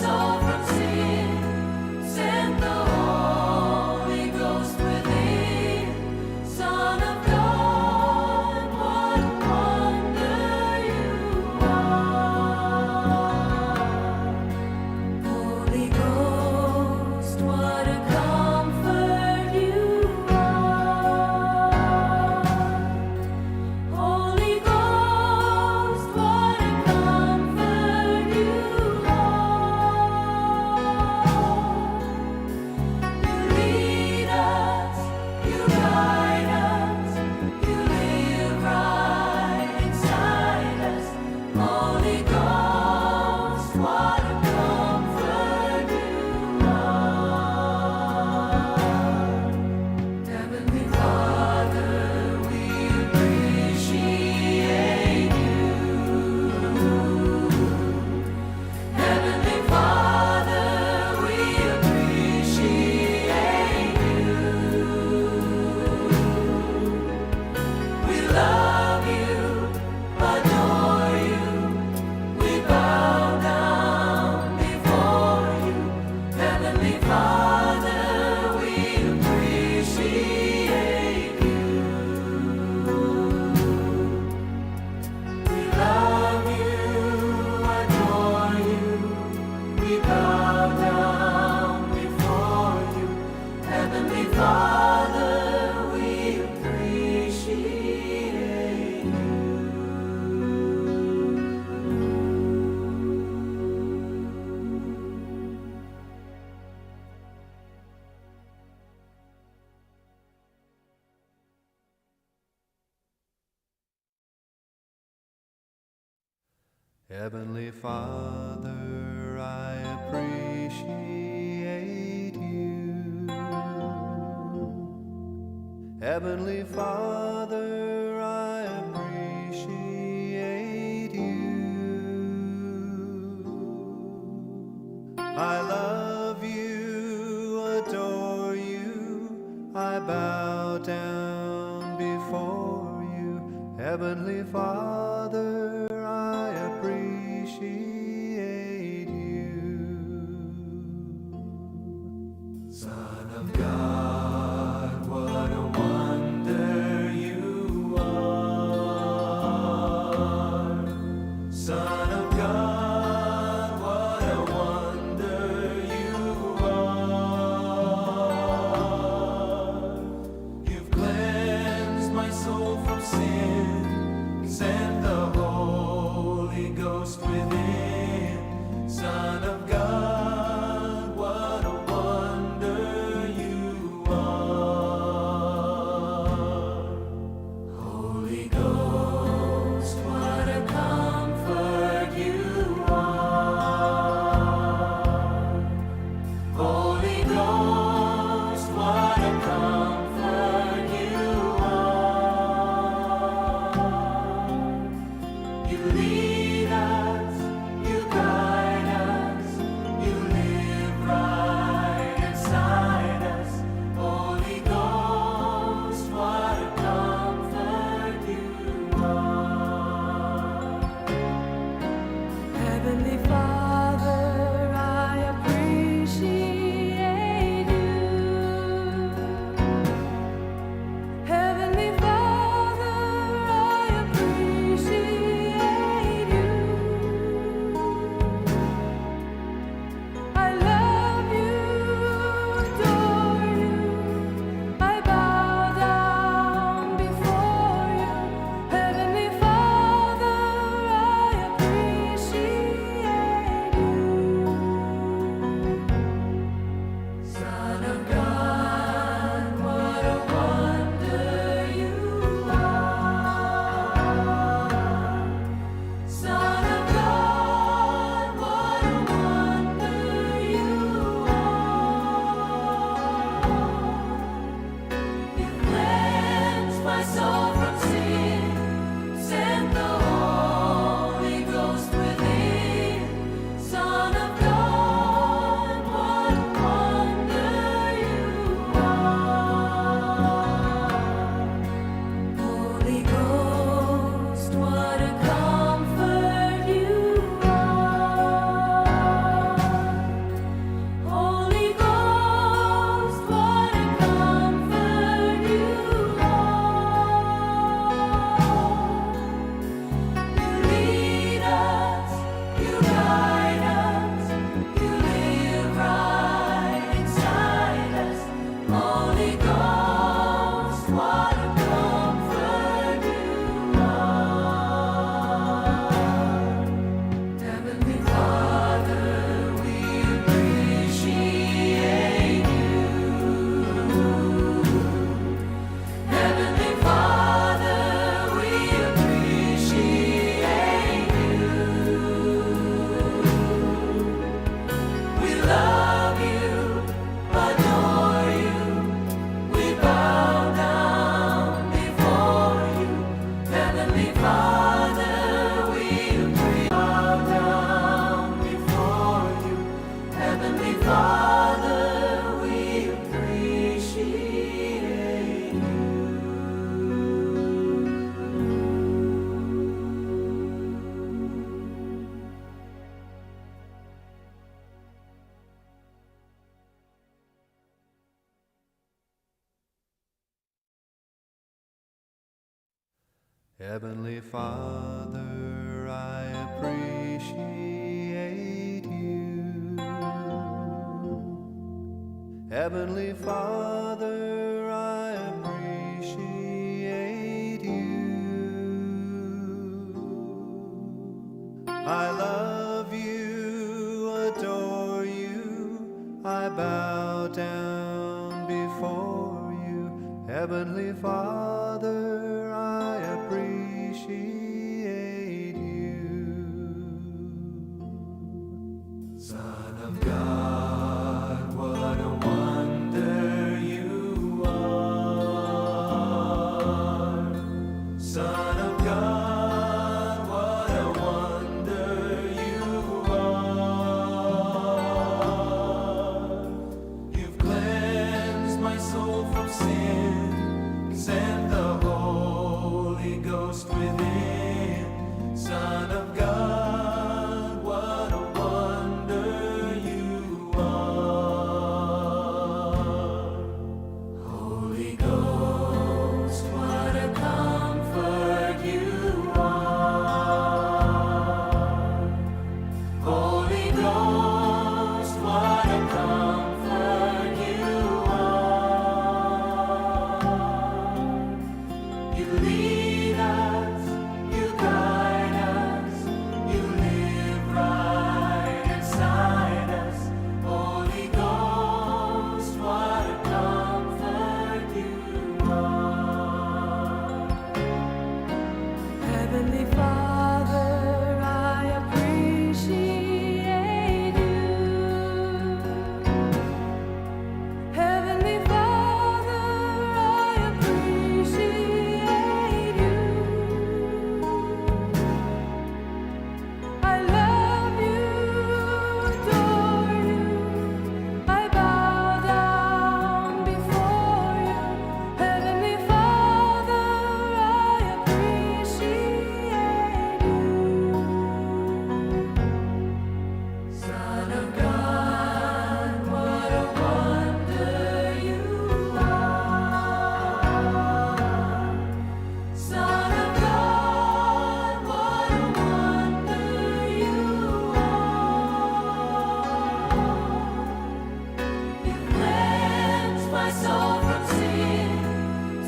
Soul from sin, sent the Holy Ghost within. Son of God, what a wonder you are. Holy Ghost, what a comfort you are. Holy Ghost, what a comfort you are. You lead us, you guide us, you live right inside us. Holy Ghost, what a comfort you are. Heavenly Father, we appreciate you. Heavenly Father, we appreciate you. We love you, adore you. We bow down before you. Heavenly Father, we appreciate you. We love you, adore you. We bow down before you. Heavenly Father, we appreciate you. Heavenly Father, I appreciate you. Heavenly Father, I appreciate you. I love you, adore you, I bow down before you. Heavenly Father, I appreciate you. Son of God, what a wonder you are. Son of God, what a wonder you are. You've cleansed my soul from sin, sent the Holy Ghost within. Son of God, what a wonder you are. Holy Ghost, what a comfort you are. Holy Ghost, what a comfort you are. You lead us, you guide us, you Heavenly Father, I appreciate you. Heavenly Father, I appreciate you. I love you, adore you, I bow down before you. Heavenly Father, I appreciate you. Son of God, what a wonder you are. Son of God, what a wonder you are. You've cleansed my soul from sin, sent the Holy Ghost within. Son of God, what a wonder you are. Holy Ghost, what a comfort you are. Holy Ghost, what a comfort you are. You lead us, you guide us, you live right inside us. Holy Ghost, what a comfort you are. Heavenly Father, I appreciate you. Heavenly Father, I appreciate you. I love you, adore you. I bow down before you. Heavenly Father, I appreciate you. Son of God, what a wonder you are. Son of God, what a wonder you are. You cleansed my soul from sin,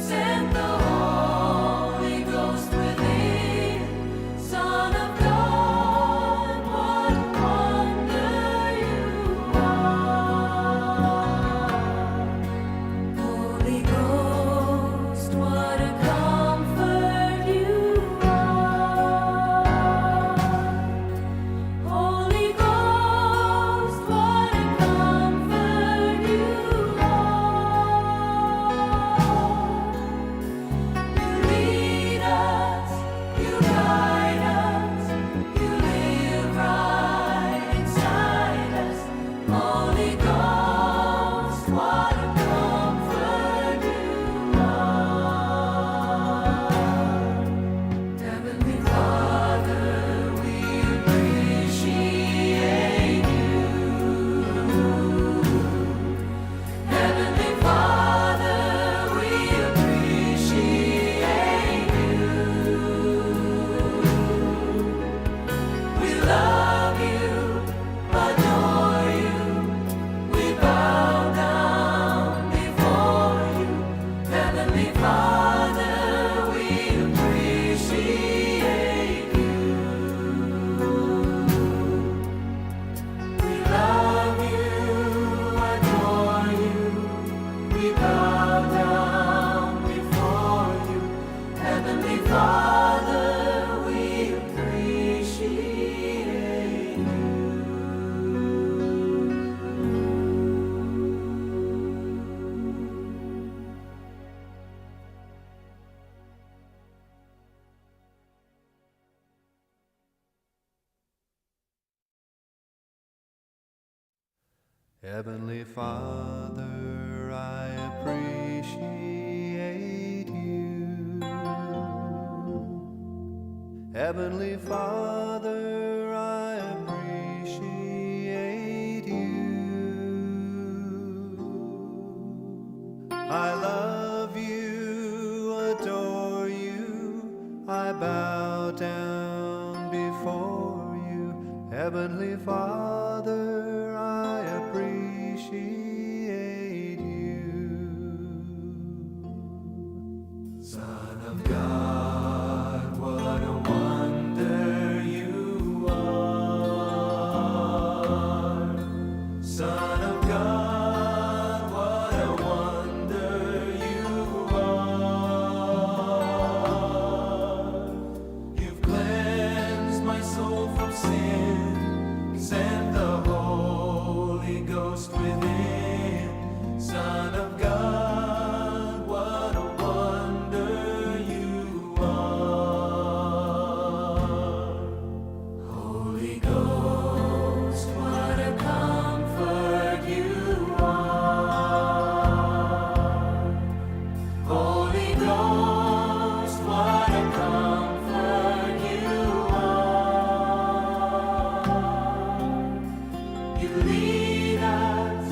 sent the Holy Ghost within. Son of God, what a wonder you are. Holy Ghost, what a comfort you are. Holy Ghost, what a comfort you are. You lead us, you guide us, you live right inside us. Holy Ghost, what a comfort you are. Heavenly Father, we appreciate you. Heavenly Father, we appreciate you. We love you, adore you. We bow down before you. Heavenly Father, we appreciate you. We love you, adore you. We bow down before you. Heavenly Father, we appreciate you. Heavenly Father, I appreciate you. Heavenly Father, I appreciate you. I love you, adore you, I Heavenly Father, I appreciate you. Son of God, what a wonder you are. Son of God, what a wonder you are. You've cleansed my soul from sin, sent the Holy Ghost within. Son of God, what a wonder you are. Holy Ghost, what a comfort you are. Holy Ghost, what a comfort you are. You lead us,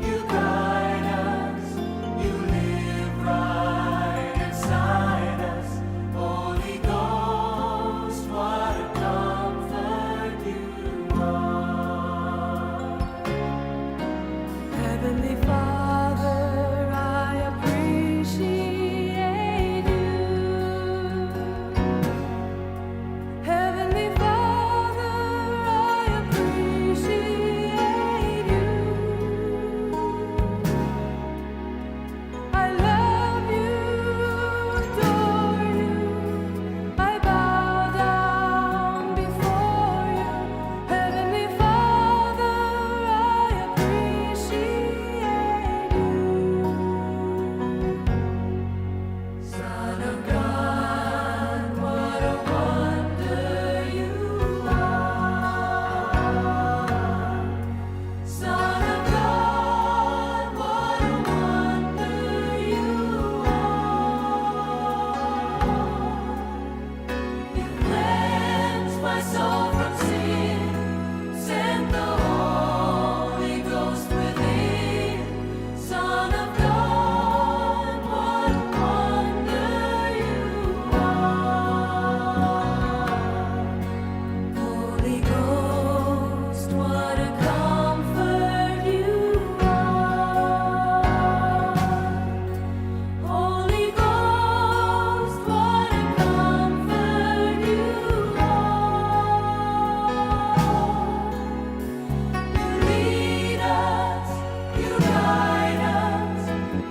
you guide us, you live right inside us. Holy Ghost, what a comfort you are. Heavenly Father, I appreciate you. Heavenly Father, I appreciate you. I love you, adore you. I bow down before you. Heavenly Father, I appreciate you. Son of God, what a wonder you are. Son of God, what a wonder you are. You cleansed my soul from sin, sent the Holy Ghost within. Son of God, what a wonder you are. Holy Ghost, what a comfort you are. Holy Ghost, what a comfort you are. You lead us, you guide us,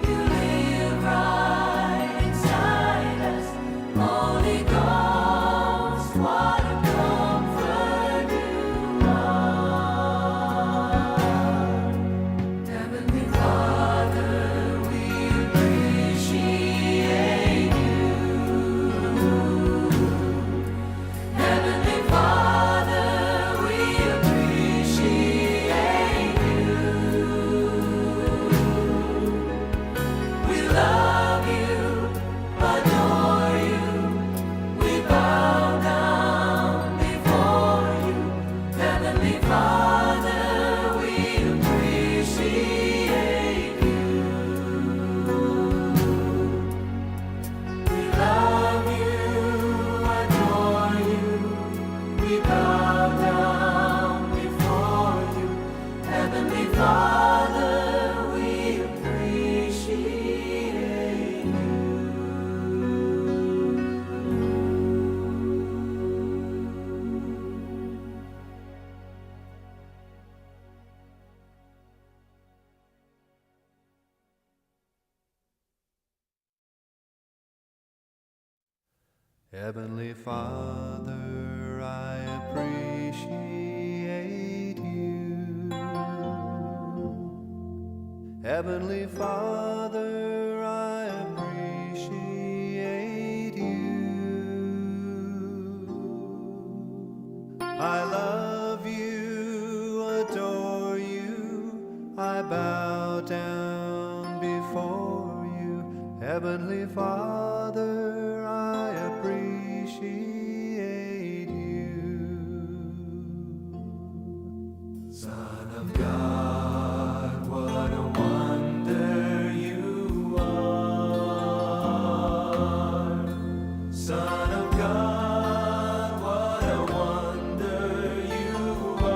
you live right inside us. Holy Ghost, what a comfort you are. Heavenly Father, we appreciate you. Heavenly Father, we appreciate you. We love you, adore you. We bow down before you. Heavenly Father, we appreciate you. We love you, adore you. We bow down before you. Heavenly Father, we appreciate you. Heavenly Father, I appreciate you. Heavenly Father, I appreciate you. I love you, adore you, I bow down before you. Heavenly Father, I appreciate you. Son of God, what a wonder you are. Son of God, what a wonder you are.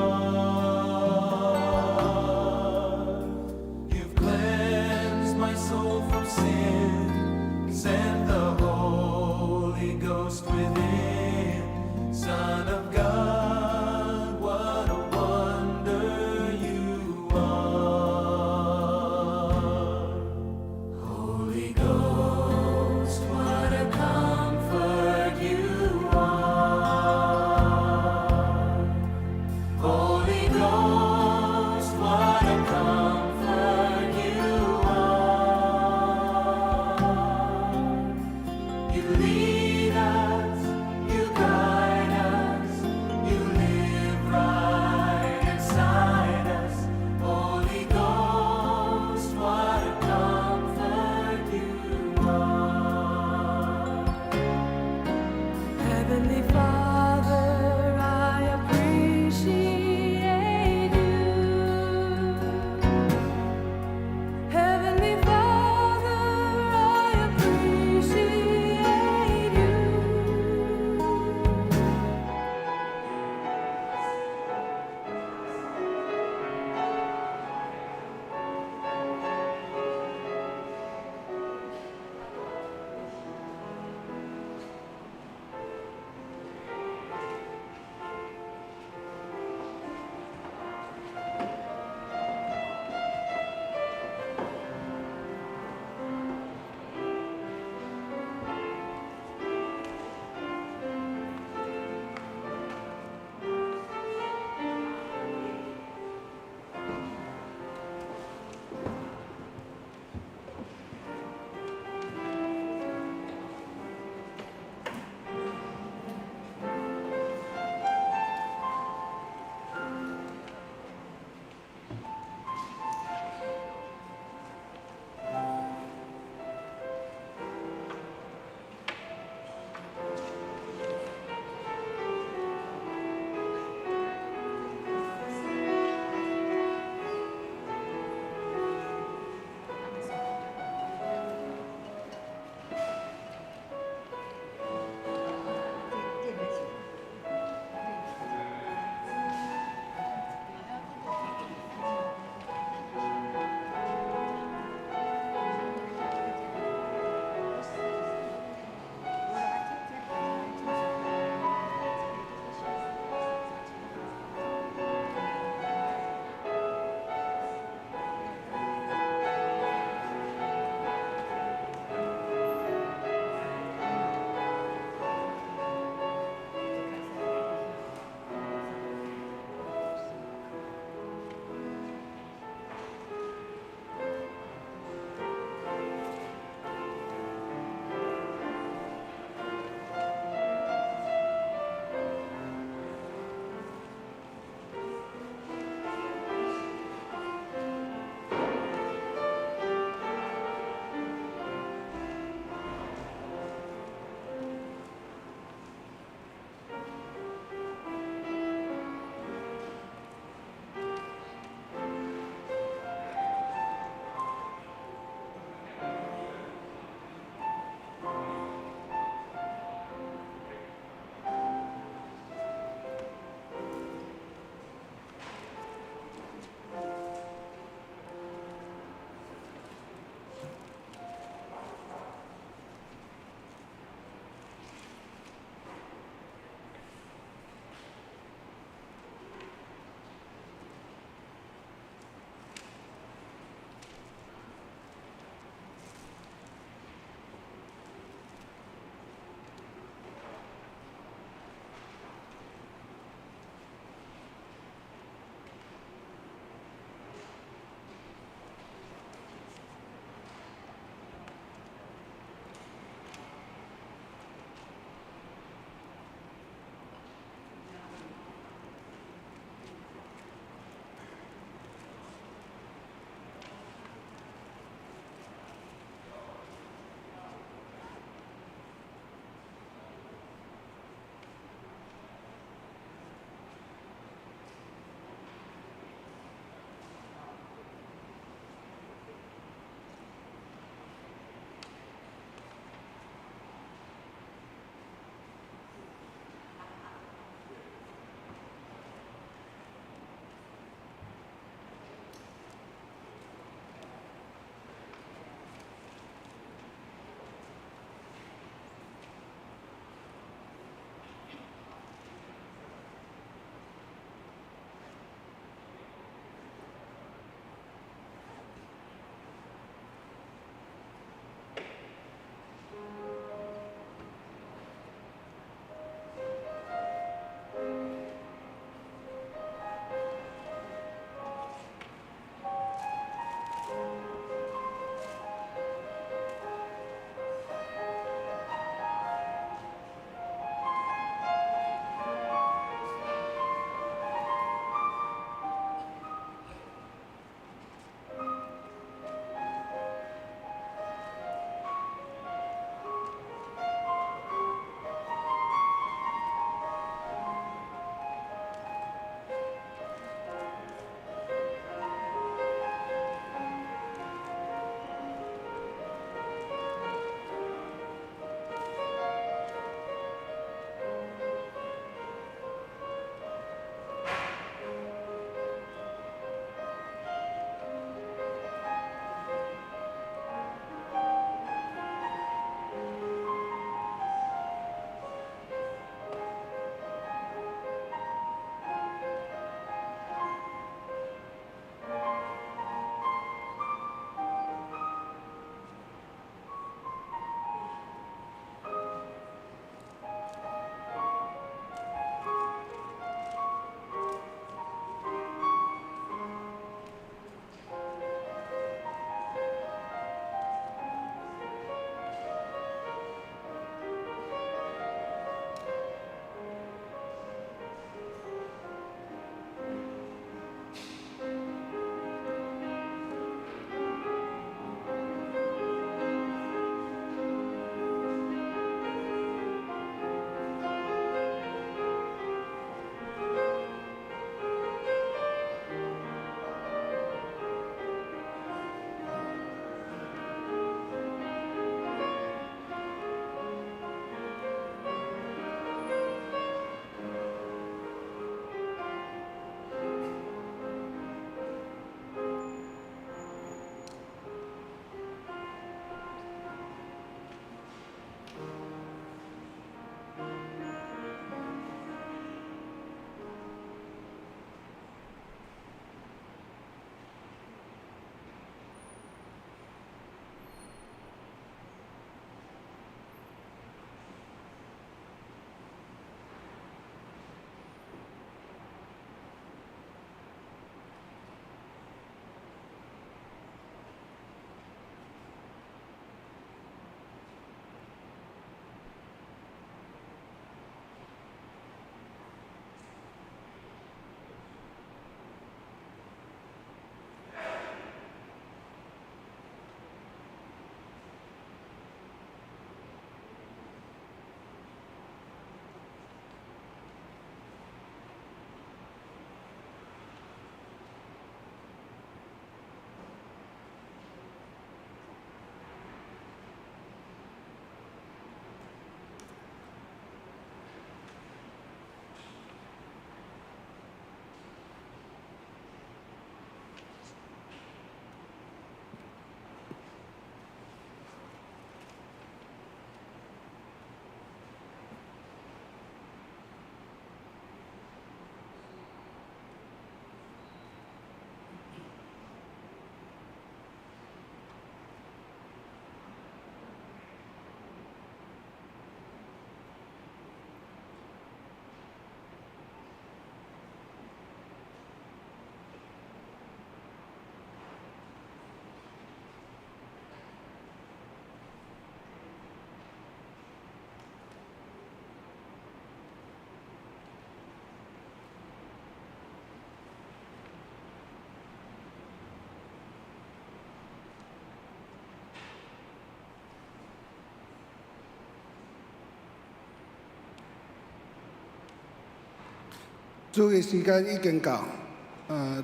主日時間已經到，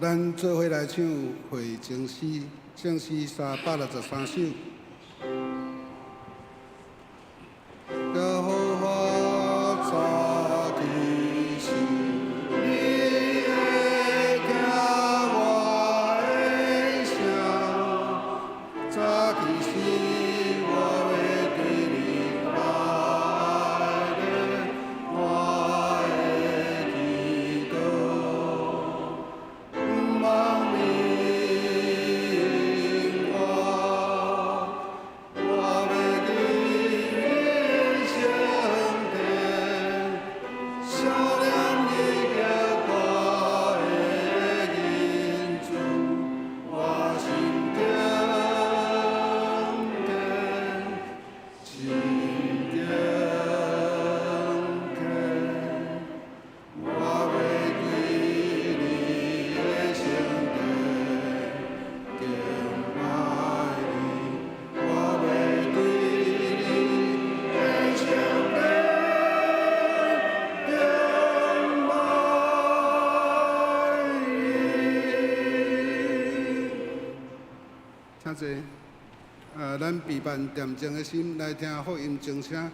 咱做伙來唱會前詩，聖詩363首。耶和華早起時，你會聽我的聲。早起時，我欲對你拜禮，我的祈禱，毋茫你應我，我欲進你聖殿，想念你極大的恩慈，我心恭敬，心恭敬，我欲對你的聖殿敬拜你，我欲對你的聖殿敬拜你。請坐。咱備辦恬靜的心來聽福音鐘聲。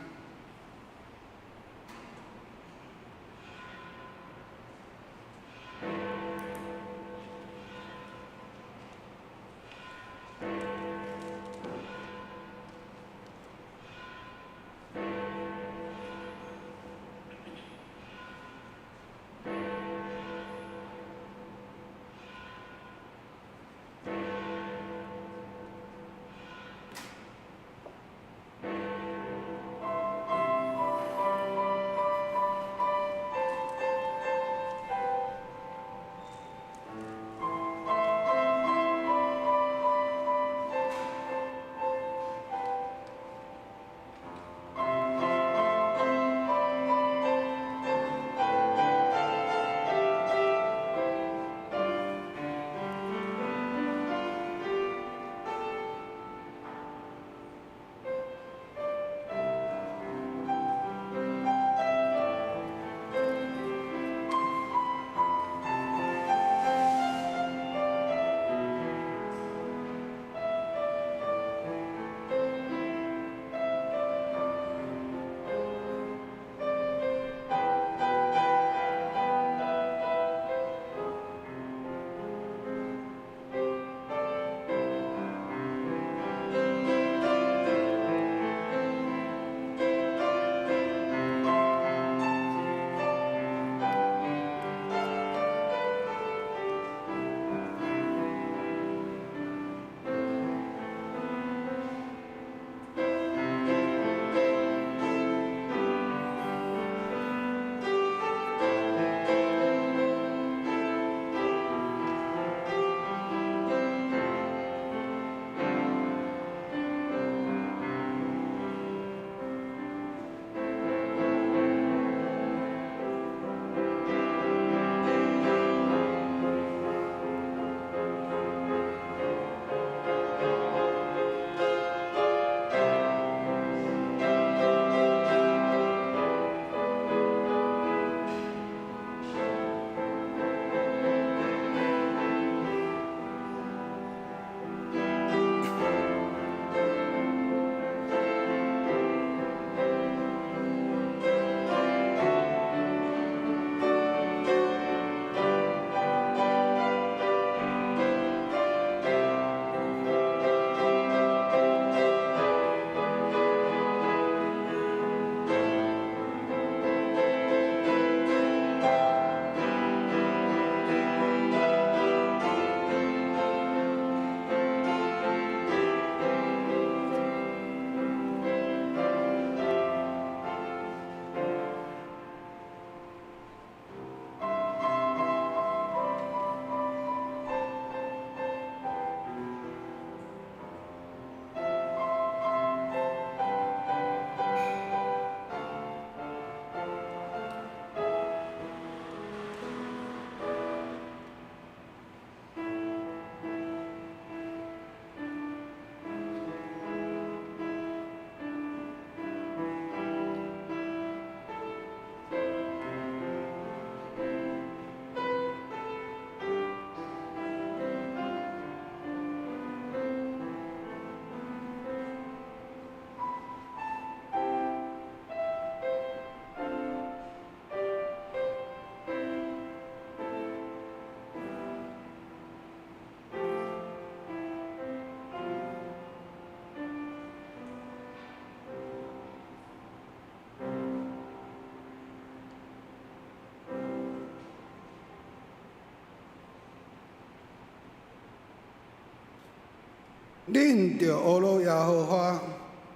恁著呵咾耶和華，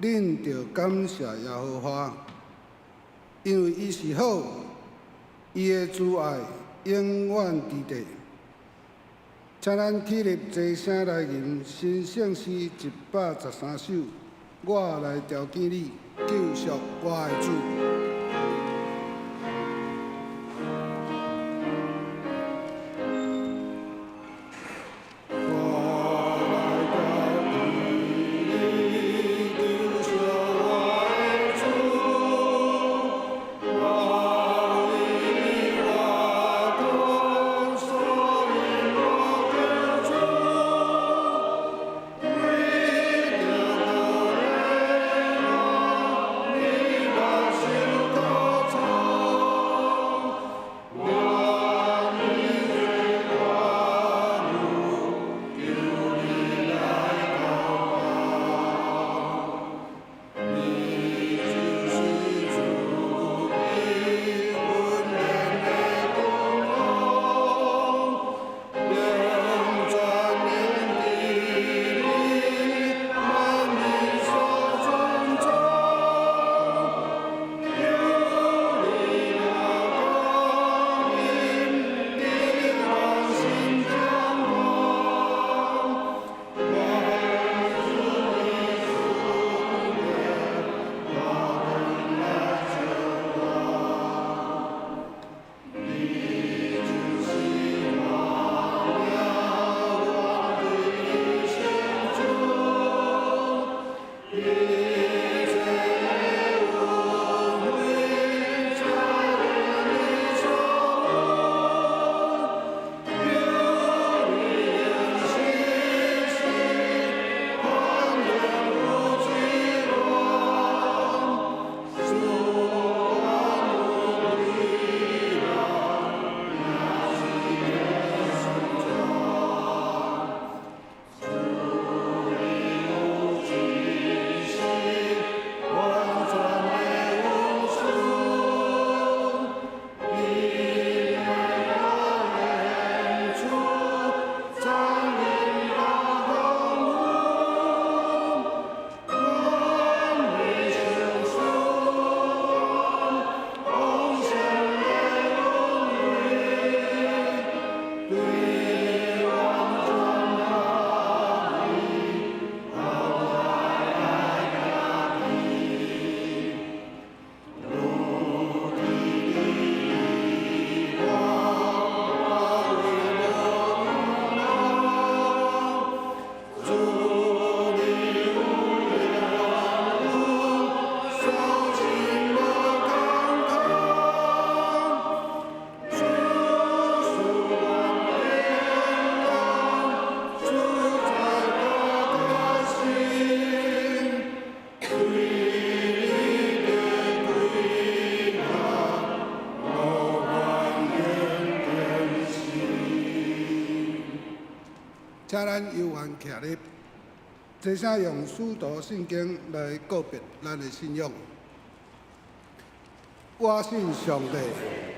恁著感謝耶和華，因為伊是好，伊的慈愛永遠佇地。請咱起立齊聲來吟新聖詩113首，我來朝見你，救贖我的主。請咱猶原徛立，齊聲用使徒信經來告別咱的信仰。我信上帝，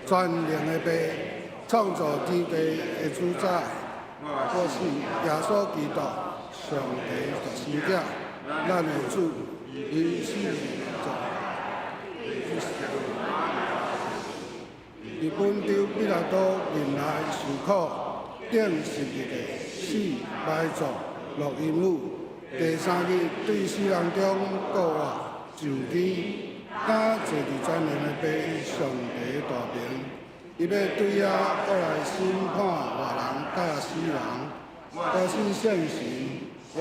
全能的父，創造天地的主宰。我信耶穌基督，上帝獨生子，咱的主，伊是造。佇本丟彼拉多面內受苦，釘十字架，死埋葬，落陰府，第三日對死人中復活，上天，敢坐佇全能的父上帝大爿，伊欲對遐閣來審判活人佮死人。我信聖神，我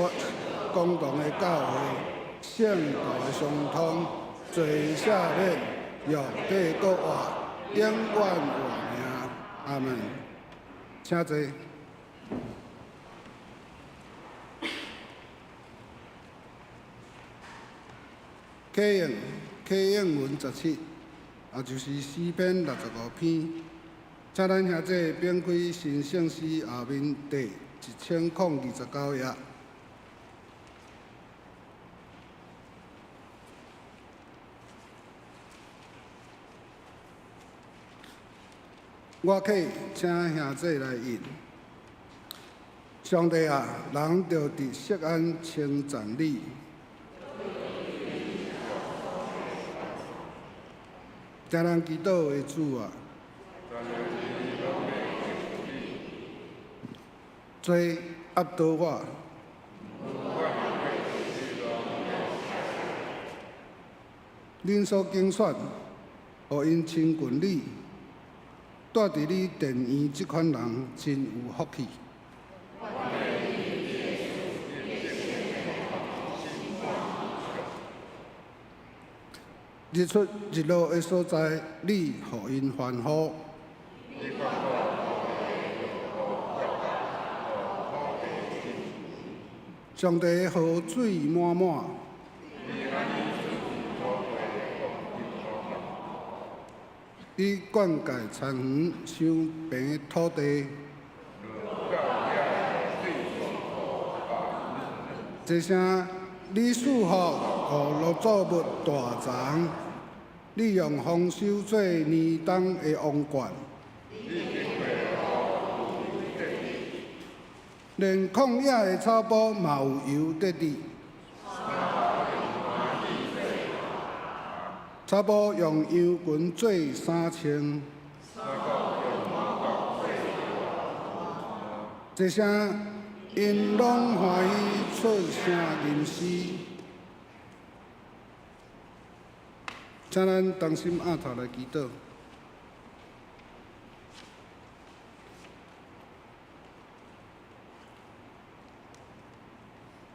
公同的教會，聖徒的相通，罪赦免，肉體閣活，永遠活命。阿門。請坐。啟應啟應文17，也就是詩篇65篇。請咱兄弟反開新聖詩後面第1029頁。我客請兄弟來應。上帝啊，人著佇錫安稱讚你。聽咱祈禱的主啊，做壓倒我。恁所揀選，予𪜶親近你，住佇你殿院這款人真有福氣。日出日落的所在，你予𪜶歡呼。上帝的河水滿滿。你灌溉田園，收平土地。這聲你賜福予農作物大長，你用豐收做年冬的王冠。連曠野的草埔嘛有油得滴。草埔用羊群做衫穿。這聲𪜶攏歡喜出聲吟詩。請咱同心徼頭來祈禱。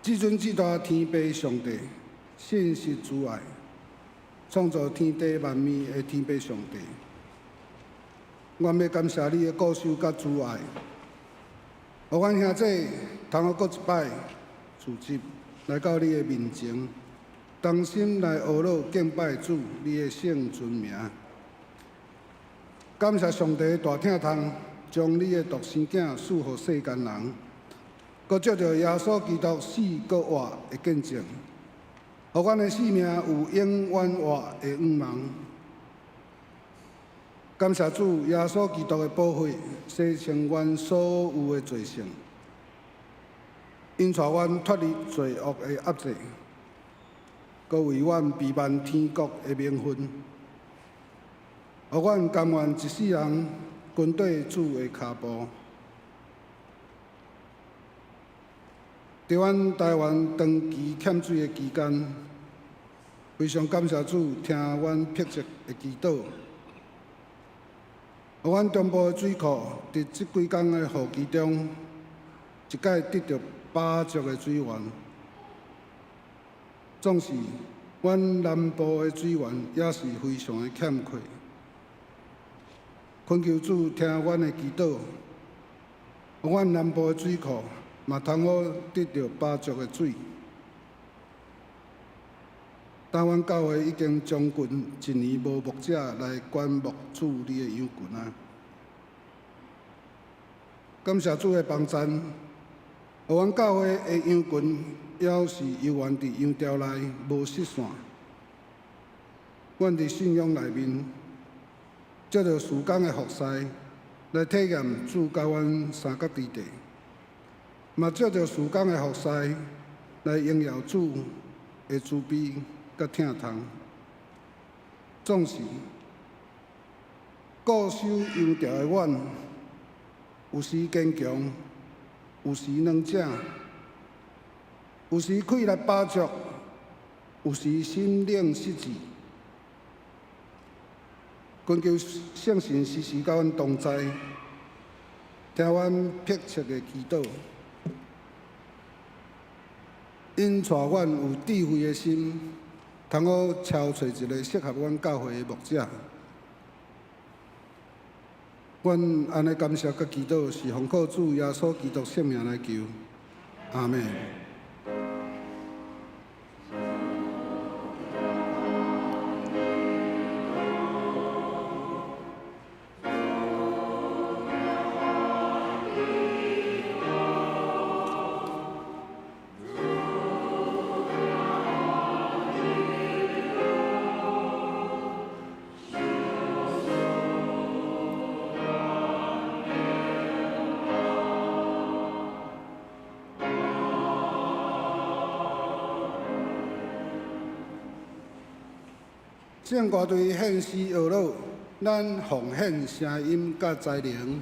至尊至大天父上帝，信實慈愛，創造天地萬物的天父上帝，阮欲感謝你的顧守佮慈愛，予阮兄弟通好閣一擺聚集來到你的面前，同心來阿樂敬拜主你的聖尊名。感謝上帝的大疼痛，將你的獨生囝賜予世間人，閣藉著耶穌基督死閣活的見證，予阮的性命有永遠活的向望。感謝主耶穌基督的寶血，洗清阮所有的罪性，𪜶帶阮脫離罪惡的壓制，閣為阮備辦天國的名分，予阮甘願一世人跟綴主的跤步。佇阮台灣長期欠水的期間，非常感謝主聽阮迫切的祈禱，予阮中部的水庫佇這幾工的雨季中，一擺得著飽足的水源。總是阮南部的水源也是非常的欠缺，懇求主聽阮的祈禱，予阮南部的水庫嘛通好得著飽足的水。台灣教會已經將近一年無牧者來管牧主你的羊群啊！感謝主的幫贊，予阮教會的羊群猶是猶原佇羊牢內無失散。阮佇信仰內面，藉著事工的服侍來體驗主佮阮相佮佇地，嘛藉著事工的服侍來榮耀主的慈悲佮疼痛。總是固守羊牢的阮，有時堅強，有時軟正，有時氣力飽足，有時心靈失志。懇求聖神時時佮阮同在，聽阮迫切的祈禱，引帶阮有智慧的心，通好挑揣一個適合阮教會的牧者。阮按呢感謝佮祈禱，是奉靠主耶穌基督聖名來求，阿們。聖歌隊獻詩哀樂，咱奉獻聲音佮才能。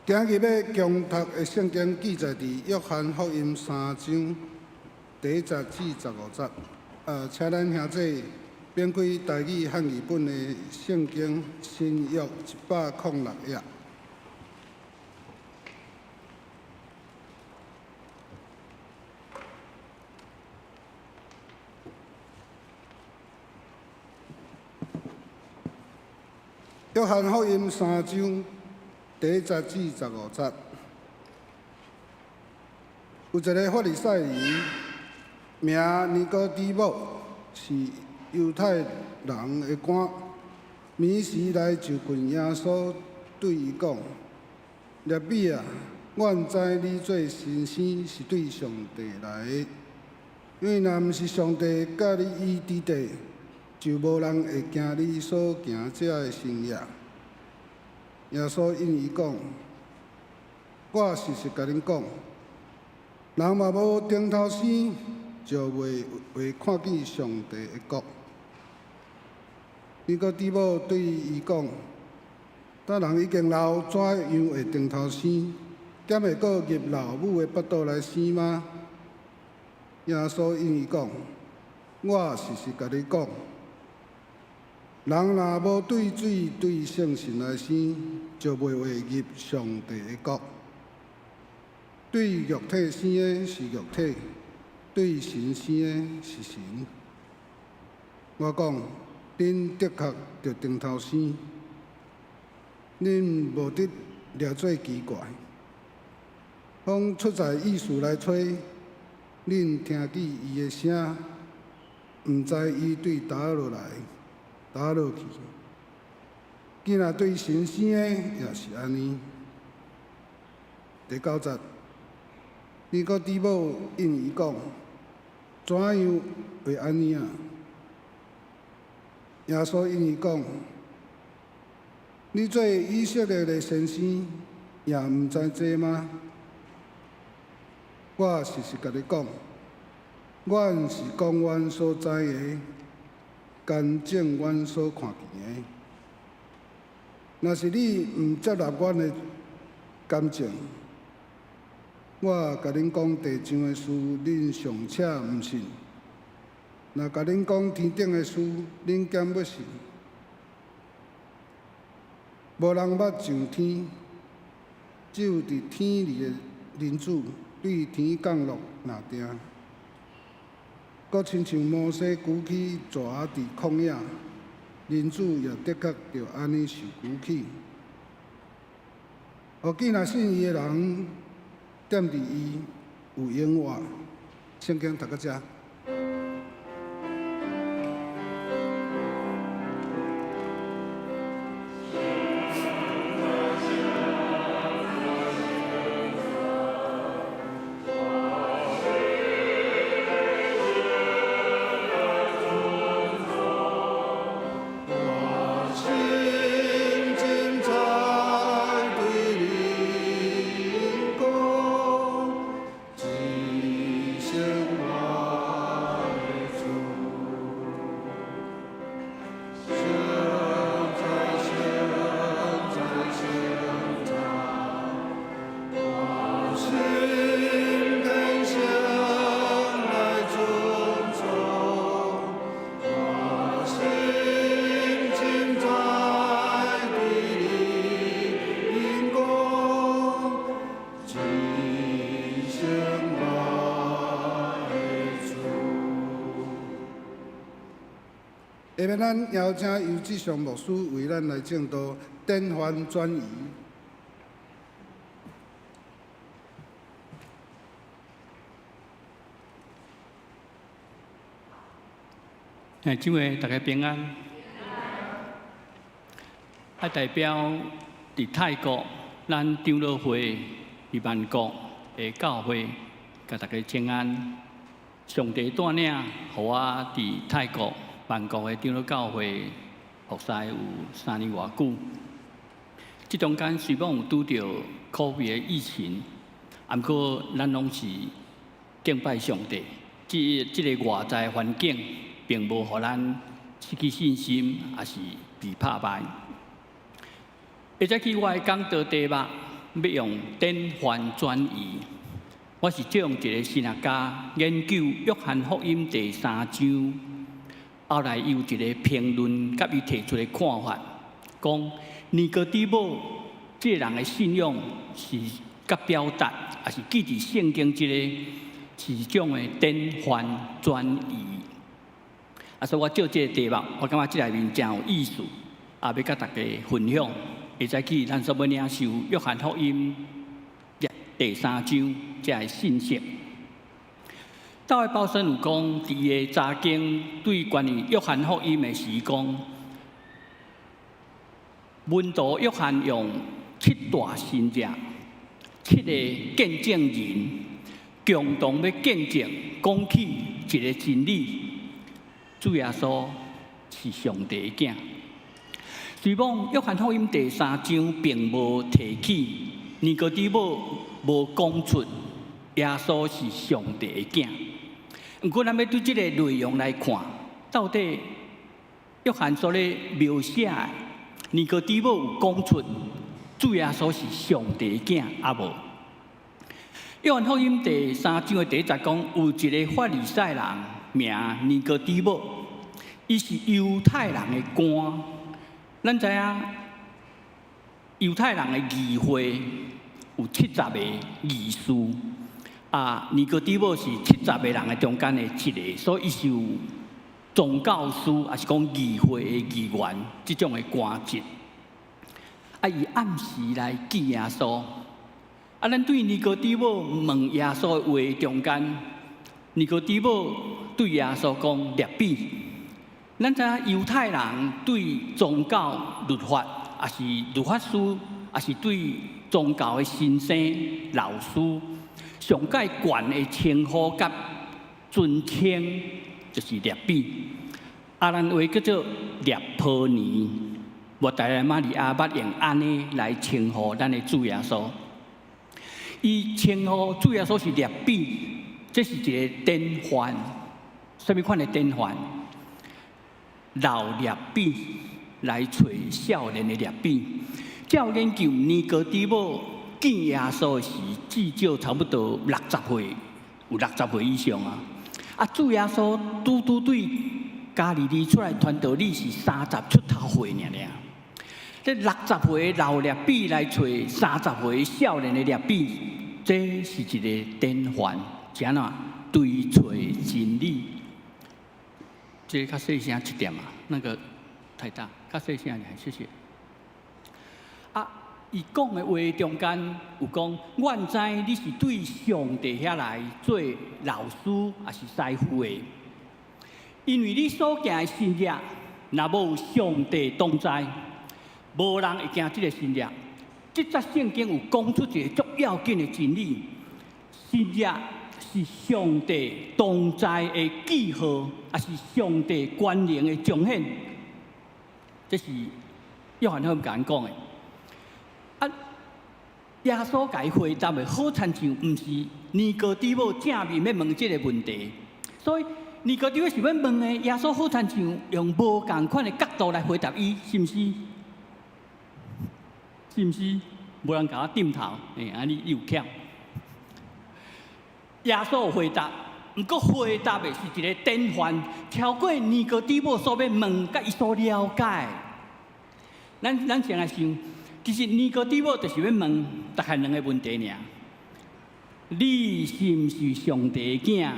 今日欲恭讀的聖經記載佇約翰福音三章第一節至十五節。請咱兄弟免開台語漢語本的聖經新約106頁。約翰福音三章第一節至十五節。有一个法利賽人，名尼哥底母，是猶太人的官，暝時來就近耶穌，對伊講：辣彼啊，阮知你做先生是對上帝來的，因為若毋是上帝佮伊佇佇，就無人會行你所行這个神跡。耶穌應伊講：我實實共恁講，人若無重頭生，就袂會看見上帝的國。尼哥底母對伊講：逐人已經老，怎樣會重頭生？敢會閣入老母的腹肚來生嗎？耶穌應伊講：我實實共你講，人若無對水對聖神來生，就袂會入上帝的國。對肉體生的是肉體，對神生的是神。我講，恁的確著重頭生，恁無得掠做奇怪。風出在彼處來吹，恁聽見伊的聲，毋知伊對佗落來，佗落去。囝仔對神生的也是按呢。第九節，尼哥底母應伊講：怎樣會按呢啊？耶穌應伊講：你做以色列的先生，也毋知這嗎？我實實共你講，阮是講阮所知的，見證阮所看見的。若是你毋接納阮的見證，我共恁講地上的事，恁尚且毋信；若共恁講天頂的事，恁敢欲信？無人捌上天，只有佇天裡的人子對天降落若定。閣親像摩西舉起蛇佇曠野，人子也的確著按呢受舉起。予囝仔信伊的人，踮佇伊有永活。聖經讀到遮。我心精彩對你講，一生我的主，實在實在實在，我心懇想來尊崇，我心精在對你講，一生我的主。下面咱邀請尤志祥牧師為咱來證道，典範轉移。哎，姊妹大家平安。啊，代表佇泰國，咱長老會佇曼谷的教會，共大家請安。上帝帶領，予我佇泰國曼谷的長老教會服侍有3年外久。這中間雖講有拄著 COVID 的疫情，毋過咱攏是敬拜上帝。這個外在環境，並無予咱失去信心，抑是被拍敗。下早起我的講道題目欲用典範轉移。我是借用一個神學家研究約翰福音第三章，後來伊有一個評論，佮伊提出的看法，講尼哥底母這個人的信仰是佮表達，抑是記佇聖經這個是種的典範轉移。啊，所以我借這個題目，我感覺這內面誠有意思，也欲佮大家分享。下早起咱煞欲領受約翰福音第三章這个信息。大衛鮑森有講，佇伊的查經對關於約翰福音的時講，門徒約翰用七大神跡、七個見證人，共同欲見證講起一个真理：主耶穌是上帝的囝。雖罔約翰福音第三章並無提起，尼哥底母無講出耶穌是上帝的囝。毋過，咱欲對這个內容來看，到底約翰所咧描寫的，尼哥底母有講出主耶穌是上帝的囝，抑無？約翰福音第三章的第一節講，有一个法利賽人名尼哥底母，伊是猶太人的官。咱知影猶太人的議會有七十个議事，啊，尼哥底母是七十个人的中間的一个，所以伊是有宗教師，抑是講議會的議員這種的官職。啊，伊暗時來見耶穌。啊，咱對尼哥底母問耶穌的話中間，尼哥底母對耶穌講：辣彼。咱知影猶太人對宗教律法，抑是律法師，抑是對宗教的先生、老師，上蓋懸的稱呼佮尊稱，就是辣彼。啊，咱話叫做辣波尼，抹大拉瑪利亞捌用按呢來稱呼咱的主耶穌。伊稱呼主耶穌是辣彼，這是一个典範。啥物款的典範？老辣彼來揣少年的辣彼。照研究尼哥底母見耶穌時，至少差不多六十歲，有六十歲以上啊。啊，主耶穌拄拄對加利利出來傳道理是三十出頭歲爾爾。這六十歲老辣彼來揣三十歲少年的辣彼，這是一个典範，是按怎追揣真理？這个較細聲一點啊，那個太大，較細聲點，謝謝。啊，伊講的話中間有講，阮知你是對上帝遐來做老師，抑是師傅的，因為你所行的神跡，若無上帝同在，無人會行這个神跡。這節聖經有講出一个足要緊的真理：神跡是上帝同在的記號，抑是上帝權能的彰顯。這是約翰福音共咱講的。啊，耶穌共伊回答的好親像毋是尼哥底母正面欲問這个問題，所以尼哥底母是欲問的，耶穌好親像用無仝款的角度來回答伊，是毋是？是毋是？無人共我點頭，欸，按呢有巧。耶穌回答，毋過回答的是一个典範，超過尼哥底母所欲問，佮伊所了解。咱先來想，其實尼哥底母就是欲問大概兩个問題爾。你是毋是上帝的囝？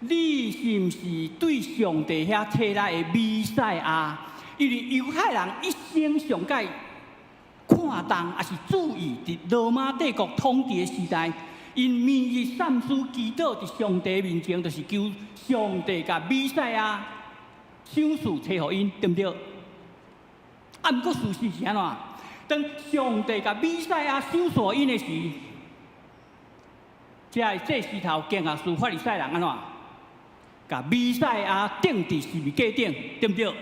你是毋是對上帝遐差來的彌賽亞？因為猶太人一生上蓋看重，抑是注意，佇羅馬帝國統治的時代，𪜶每日散書祈禱佇上帝面前，就是求上帝共彌賽亞賞賜賜予𪜶，對毋對？啊，毋過事實是按怎？當上帝共彌賽亞賞賜𪜶的時，這个祭司頭、經學師、法利賽人按怎？共彌賽亞釘佇十字架頂，對毋對？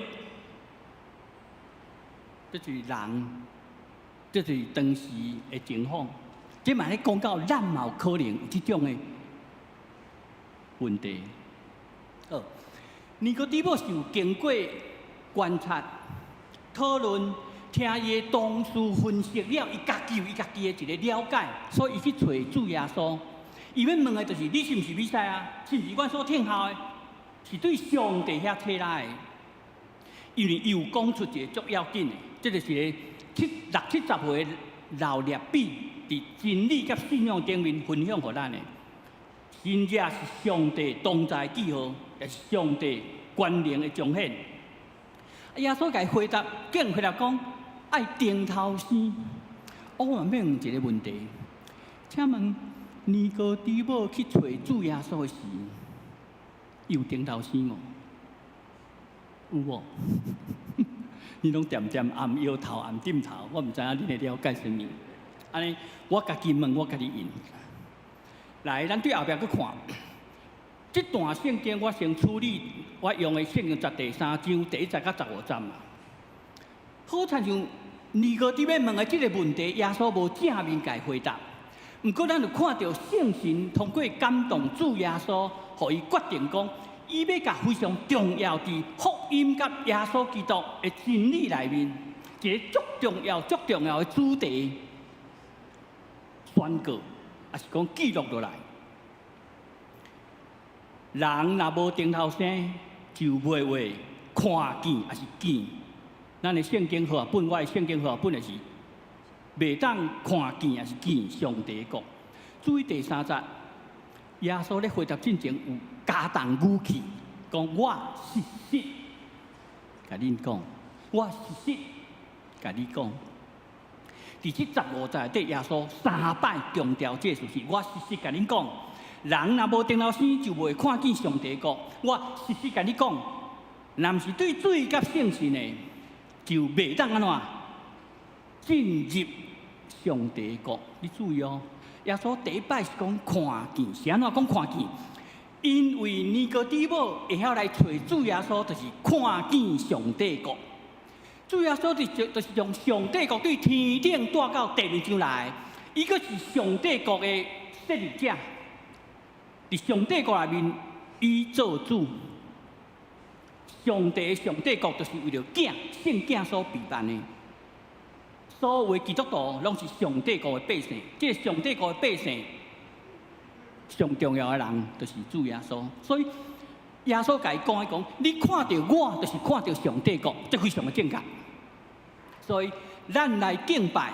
這就是人，這就是當時的情況。這嘛咧講到咱嘛有可能有這種的問題。好，尼哥底母是有經過觀察、討論、聽伊的同事分析了，伊家己有伊家己的一个了解，所以伊去揣主耶穌。伊欲問的就是：你是毋是彌賽亞？是毋是阮所等候的？是對上帝遐差來的？因為伊有講出一个足要緊的，這就是個七六七十歲老辣彼佇真理佮信仰頂面分享予咱的。神跡是上帝同在記號，也是上帝權能的彰顯。耶穌共伊回答，竟然回答講愛重頭生。我嘛欲問一个問題，請問尼哥底母去揣主耶穌的時，伊有頂頭生無？有無？你攏恬恬暗搖頭暗點頭，我毋知影恁會了解啥物。按呢，我家己問，我家己應。來，咱對後壁閣看，這段聖經我先處理，我用的聖經十第三章第一節到十五節嘛。好親像尼哥底母問的這個問題，耶穌無正面共伊回答。毋過，咱有看著聖神通過感動主耶穌，予伊決定講，伊欲共非常重要佇福音佮耶穌基督的真理內面，一个足重要、足重要的主題宣告，抑是講記錄落來。人若無重頭生，就袂會看見，抑是見。咱的聖經和合本，我的聖經和合本的是袂當看見，抑是見上帝國。注意第三節，耶穌咧回答進前有加重語氣，講我實實共恁講，我實實共你講。佇這十五節內底，耶穌三擺強調這個事實。我實實共恁講，人若無重頭生，就袂看見上帝國。我實實共你講，若毋是對水佮聖神的，就袂當按怎進入上帝國。你注意哦，耶穌第一擺是講看見，是按怎講看見？因為尼哥底母會曉來揣主耶穌，就是看見上帝國。主耶穌就是從上帝國對天頂帶到地面上來，伊閣是上帝國的設立者。佇上帝國內面，伊做主。上帝的上帝國就是為著囝聖囝所備辦的。所有的基督徒攏是上帝國的百姓，這个上帝國的百姓上重要的人就是主耶穌。所以耶穌共伊講伊講，你看著我，就是看著上帝國，這非常的正確。所以咱來敬拜，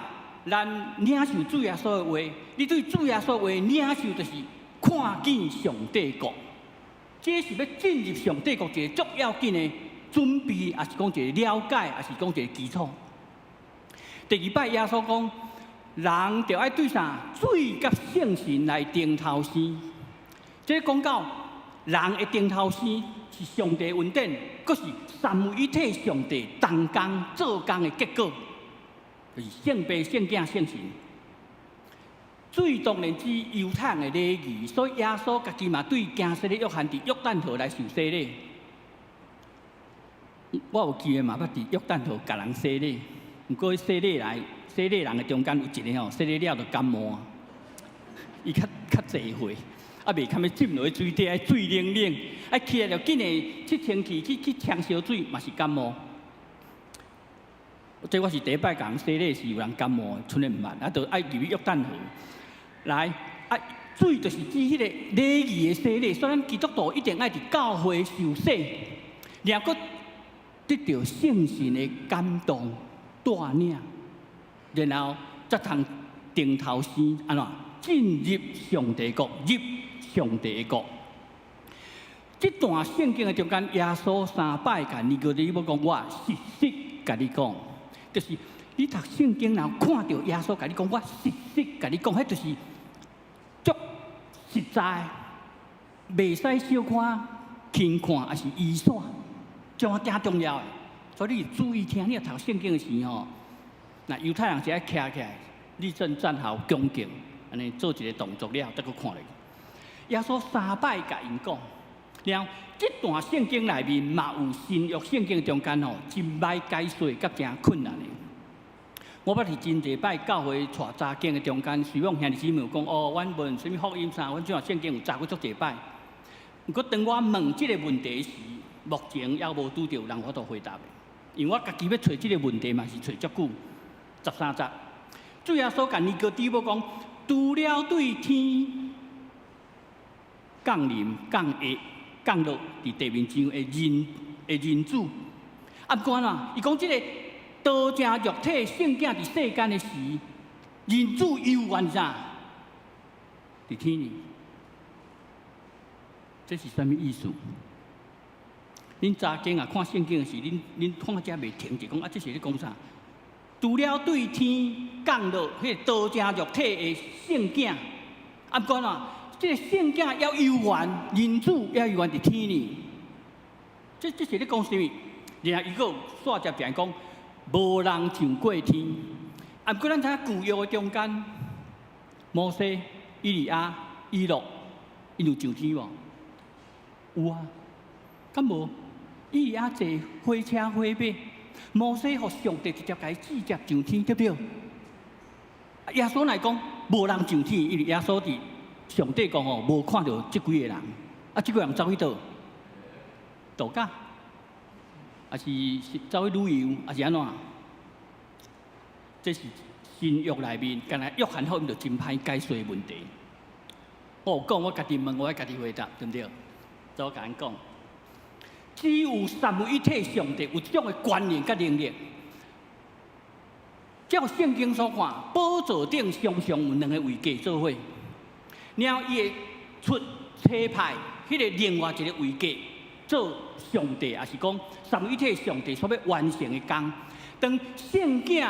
咱領受主耶穌的話，你對主耶穌的話領受，就是看見上帝國。這是欲進入上帝國一个足要緊的準備，抑是講一个了解，抑是講一个基礎。第二擺耶穌講，人著愛對啥水佮聖神來重頭生。這講到人的重頭生是上帝恩典，閣是三位一體上帝同工做工的結果，就是聖父、聖囝、聖神。水當然指猶太人的禮儀，所以耶穌家己嘛對驚洗禮約翰佇約旦河來受洗禮。我有機會嘛捌佇約旦河共人洗禮，毋過洗禮來洗禮人的中間有一个吼，洗禮了就感冒啊，伊較較濟歲，啊袂堪欲浸落去水底，愛水冷冷，啊起來就緊的吸清氣去去沖燒水嘛是感冒。這我是第一擺共人洗禮時有人感冒，賰咧毋捌，啊，就愛入去約旦河。來，啊，水就是指彼个禮儀的洗禮，所以咱基督徒一定愛佇教會受洗，然後閣得著聖神的感動帶領，然後才通重頭生按怎進入上帝國，入上帝的國。這段聖經的中間，耶穌三擺共尼哥底母講，我實實共你講，就是你讀聖經然後看著耶穌共你講，我實實共你講，彼就是足實在，袂使小看、輕看，抑是遺煞，這誠重要的。所以你注意聽，你若讀聖經的時吼，若猶太人是愛徛起來，立正站好，恭敬，按呢做一个動作了，才閣看落去。耶穌三擺共𪜶講，然後這段聖經內面嘛有新約聖經中間吼，真歹解說佮誠困難的。我捌佇真濟擺教會帶查經的中間，雖然兄弟姊妹有講哦，阮問啥物福音啥，阮這段聖經有查過足濟擺。毋過當我問這个問題時，目前猶無拄著有人有法度回答的，因為我家己欲揣這个問題嘛是揣足久。十三節，主耶穌共尼哥底母講，除了對天降臨、降下、降落佇地面上的人的人子，啊，毋過啦，伊講這个道成肉體聖囝佇世間的時，人子猶原啥？佇天呢？這是啥物意思？恁查經啊，看聖經的時，恁恁看遮袂停，就講啊，這是咧講啥？除了對天降落彼个道成肉體的聖囝，啊，毋過啦，這個聖子猶猶原，人子猶猶原佇天呢。這是咧講啥物？然後伊閣煞接著講，無人上過天。啊，毋過咱知影舊約的中間，摩西、以利亞、以諾，𪜶有上天無？有啊，敢無？以利亞坐火車火馬，摩西予上帝直接共伊舉接上天，對毋對？耶穌來講，無人上天，因為耶穌佇上帝講吼，無看著這幾個人，啊，這幾個人走去佗？度假，抑是走去旅遊，抑是按怎？這是新約內面，敢若約翰福音就真歹解說問題。我有講，我家己問，我愛家己回答，對毋對？所以我共恁講，只有三位一體上帝有這種的權能佮能力。照聖經所看，寶座頂常常有兩个位格做伙，然後伊會出差派彼個另外一个位格做上帝，抑是講三位一體上帝所欲完成的工。當聖子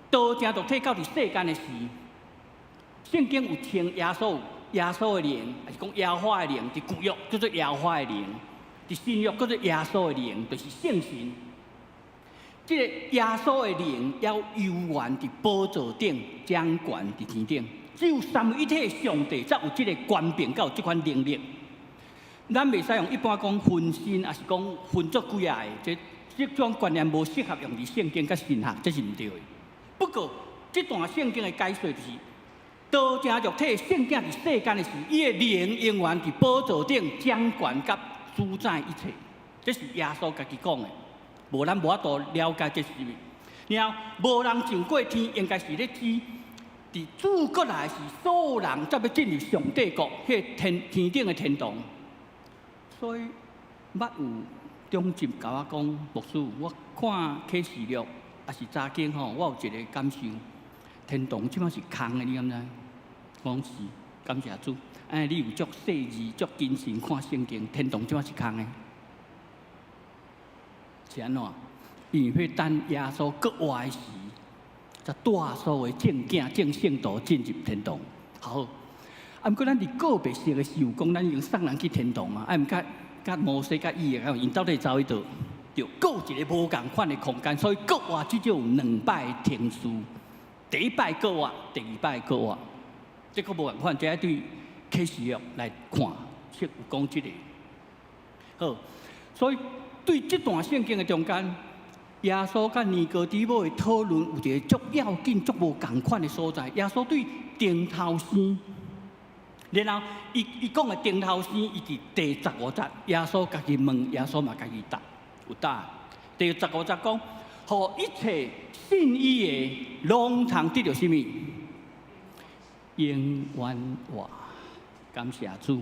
道成肉體到佇世間的時，聖經有稱耶穌耶穌的靈，抑是講耶和華的靈，佇舊約叫做耶和華的靈，佇新約叫做耶穌的靈，就是聖神。這個耶穌的靈猶猶原佇寶座頂掌權佇天頂，只有三位一體上帝才有這个權柄，佮有這款能力。咱袂使用一般講分身，抑是講分做幾仔个，這種觀念無適合用佇聖經佮神學，這是毋對的。不過，這段聖經的解說就是，道成肉體聖子佇世間的時，伊的靈永遠佇寶座頂掌權佮主宰一切，這是耶穌家己講的。無咱無法度了解這是啥物。然後無人上過天，應該是咧指佇主閣來時，所有人才欲進入上帝國，彼个天天頂的天堂。所以，捌有長執共我講，牧師，我看啟示錄，抑是查經吼，我有一个感受，天堂這擺是空的，你敢知？我講是，感謝主。哎，你有足細緻、足謹慎看聖經，天堂這擺是空的。是按怎？因為欲等耶穌閣活的時，才帶所有的眾囝、眾聖徒進入天堂。好，啊，毋過咱佇告別式的時有講，咱已經送人去天堂啊。啊，毋過佮摩西佮以利亞，𪜶到底走去佗？對，閣有一个無仝款的空間，所以復活至少有兩擺程序。第一擺復活，第二擺復活，這閣無仝款，這愛對啟示錄來看，是有講這个。好，所以對這段聖經的中間，耶穌佮尼哥底母的討論有一个足要緊、足無仝款的所在。耶穌對頂頭生，然後伊講的頂頭生，伊佇第十五節，耶穌家己問，耶穌嘛家己答，有答。第十五節講，予一切信伊的，攏通得著啥物？永遠活。感謝主，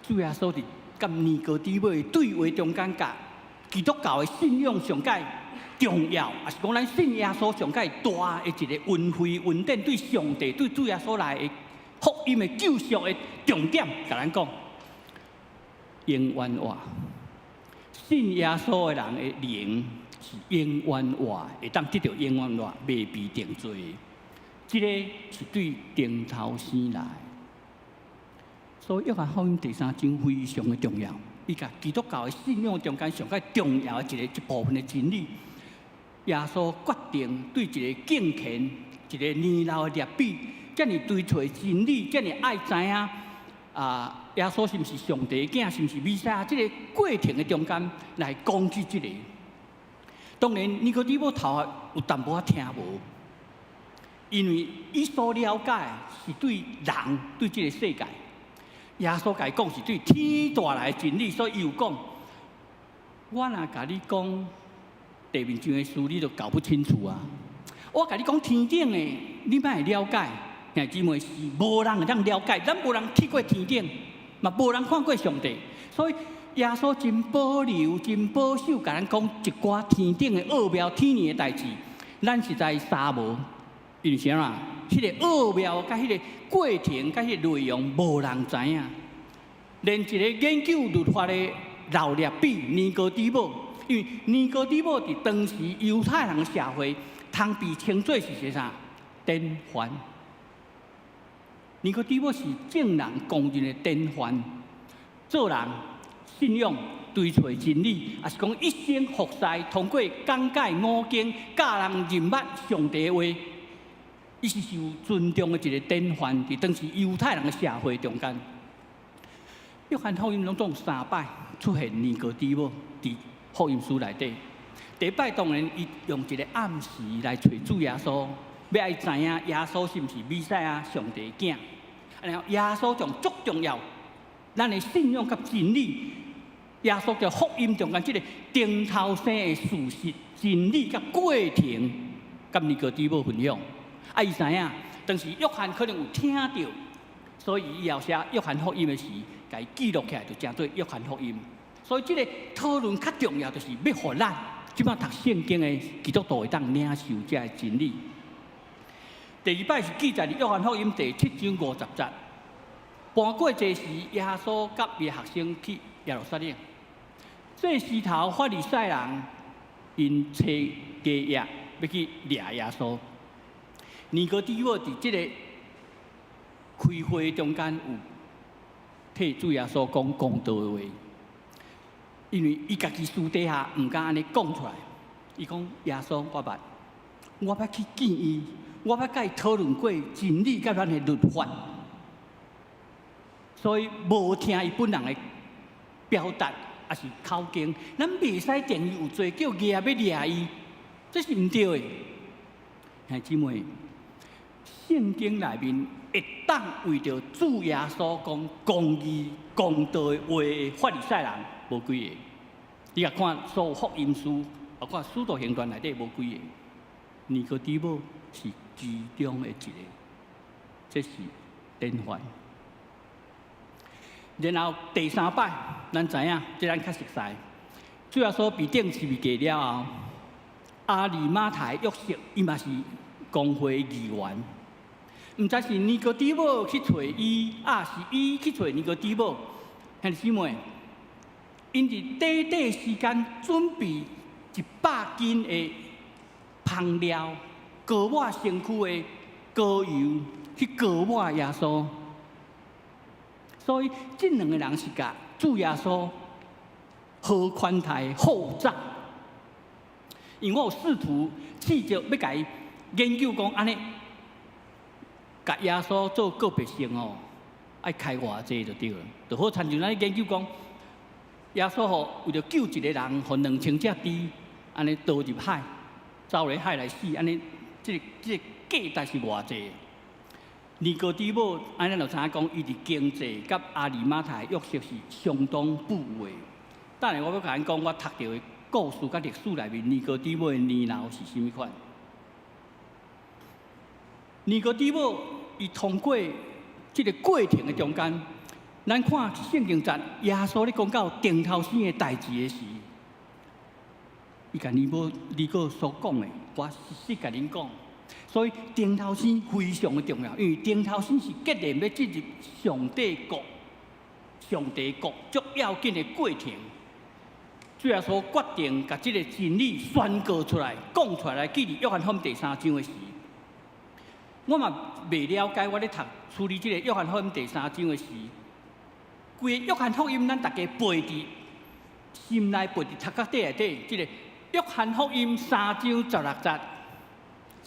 主耶穌佇佮尼哥底母的對話中間，共基督教的信仰上蓋重要，抑是講咱信耶穌上蓋大的一个恩惠恩典，對上帝、對主耶穌來的福音的救贖的重點，共咱講，永遠活。信耶穌的人的靈是永遠活，會當得著永遠活，袂被定罪。這个是對頂頭生來。所以約翰福音第三章非常的重要，伊共基督教的信仰中間上蓋重要的一部分的真理。耶穌決定對一个敬虔、一个年老的拉比，遮爾追揣真理，遮爾愛知影啊，耶穌是毋是上帝的囝，是毋是彌賽亞？這个過程的中間來講起這个。當然，尼哥底母頭殼有淡薄仔聽無，因為伊所了解是對人、對這个世界。耶穌共伊講是對天帶來的真理，所以伊有講：我若共你講地面上的事，你就搞不清楚啊！我共你講天頂的，你莫會了解。兄弟姊妹是無人會當了解，咱無人去過天頂，嘛無人看過上帝，所以耶穌真保留、真保守，共咱講一寡天頂的奧妙、天堂的代誌，咱實在捎無，因為啥啦？彼个奧妙、佮彼个過程、佮彼个內容，無人知影。連一个研究律法的老拉比尼哥底母，因為尼哥底母佇當時猶太人社會，通被稱做是啥？典範。尼哥底母是眾人公認的典範，做人信仰追揣真理，抑是講一生服侍，通過講解五經，教人認捌上帝的話，伊是受尊重的一個典範，佇當時猶太人的社會中間。約翰福音攏總三擺出現尼哥底母佇福音書內底。第一擺當然伊用一個暗示來揣主耶穌，欲愛知影耶穌是毋是彌賽亞上帝的囝。然後耶穌將足重要，咱的信仰佮真理，耶穌佇福音中間這個重頭生的事實、真理佮過程，佮尼哥底母分享。啊，伊知影，當時約翰可能有聽著，所以以後寫約翰福音的時，共伊記錄起來，就成做約翰福音。所以這個討論較重要，就是欲予咱這擺讀聖經的基督徒會當領受這个真理。第二擺是記載佇約翰福音第七章五十節。搬過節時，耶穌佮伊的學生去耶路撒冷。祭司頭法利賽人𪜶揣假藥欲去掠耶穌。尼哥底母佇這个開會中間有替主耶穌講公道的話，因為伊家己私底下毋敢按呢講出來。伊講耶穌，我捌，我捌去見伊，我捌佮伊討論過真理佮咱的律法，所以無聽伊本人的表達，抑是口供，咱袂使定伊有罪，叫蜈欲掠伊，這是毋對的。兄弟姊妹，聖經內面會當為著主耶穌講公義、公道的話的法利賽人無幾個。你若看所有福音書，包括使徒行傳內底無幾個。尼哥底母是其中的一個，這是典範。然後第三擺，咱知影，這咱較熟似。主耶穌被釘十字架了後，亞利馬太約瑟伊嘛是公會議員，毋知是尼哥底母去揣伊，抑是伊去揣尼哥底母。兄弟姊妹，𪜶佇短短時間準備100斤的香料，膏抹身軀的膏油去膏抹耶穌。所以，這兩个人是共主耶穌好款待好早。因為我有試圖試著欲共伊研究講按呢，共耶穌做告別式哦，愛開偌濟就對了。就好親像咱研究講，耶穌吼為著救一個人，予2000隻豬按呢倒入海，走入海來死，按呢這个這个價值是偌濟？尼哥底母，按呢就知影講，伊佇經濟佮亞利馬太約瑟是相當富有的。等下我欲共恁講，我讀著的故事佮歷史內面，尼哥底母的年老是啥物款？尼哥底母伊通過這个過程的中間，咱看聖經節，耶穌咧講到重頭生的代誌的時，伊共尼哥尼哥所講的，我實實共恁講。所以重頭生非常的重要，因為重頭生是決定欲進入上帝國、上帝國足要緊的過程。主耶穌決定共這个真理宣告出來、講出來，來記佇約翰福音第三章的時，我嘛袂了解，我咧讀處理這个約翰福音第三章的時，規个約翰福音咱逐家背佇心內，背佇頭殼底內底，這个約翰福音三章十六節。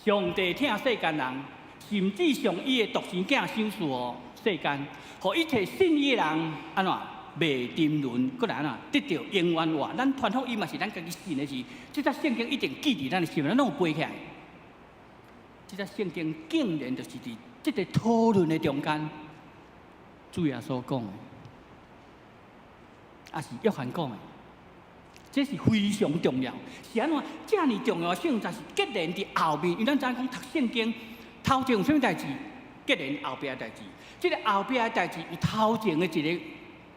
上帝疼世間人，甚至將伊的獨生囝賞賜予世間，予一切信伊的人按怎袂沉淪，閣來按怎得著永遠活。咱傳福音嘛是咱家己信的是，這節聖經一定記佇咱的心，咱攏有背起來。這節聖經竟然就是佇這个討論的中間，主耶穌講的，抑是約翰講的。這是非常重要，是按怎？遮爾重要性，就是決然佇後面，因為咱知影講讀聖經，頭前有啥物代誌，決然後壁的代誌。這个後壁的代誌有頭前的一个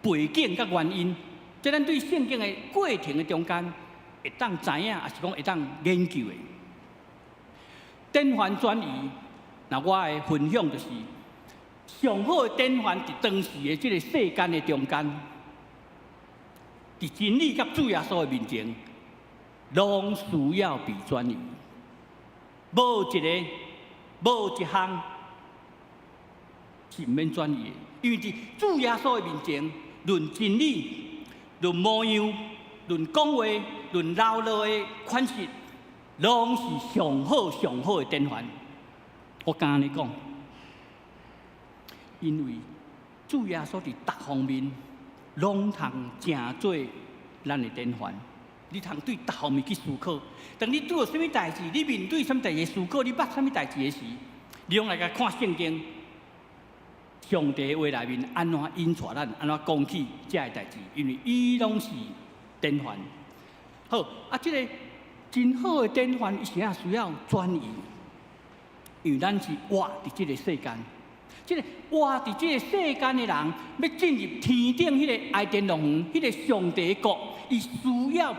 背景佮原因，這咱對聖經的過程的中間，會當知影，抑是講會當研究的。典範轉移，那我的分享就是上好的典範，佇當時的這个世間的中間。佇真理佮主耶穌的面前，攏需要被轉移。無一个，無一項，是毋免轉移的，因為佇主耶穌的面前，論真理、論模樣、論講話、論流露的款式，攏是上好上好的典範。我敢按呢講，因為主耶穌佇逐方面攏通成做咱的典範。你通對逐方面去思考。當你拄著啥物代誌，你面對啥物代誌思考，你捌啥物代誌的時，你攏來共看聖經。上帝話內面按怎引帶咱，按怎講起這个代誌，因為伊攏是典範。好，啊，這个真好的典範，伊是啥需要轉移？因為咱是活佇這个世間，這个活佇這个世間的人，欲進入天頂彼个伊甸樂園，彼个上帝國，伊需要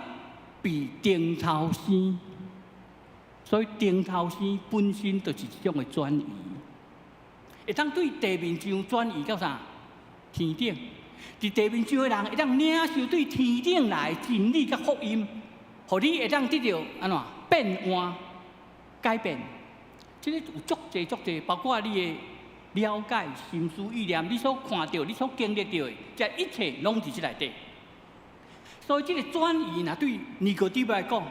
被重頭生。所以重頭生本身就是一種的轉移。會當對地面上轉移到啥？天頂。佇地面上的人會當領受對天頂來的真理佮福音，予你會當得著按怎變換、改變。這个有足濟足濟，包括你的了解、心思意念，你所看著、你所經歷著的，這一切攏佇這內底。所以這个轉移，若對尼哥底母來講，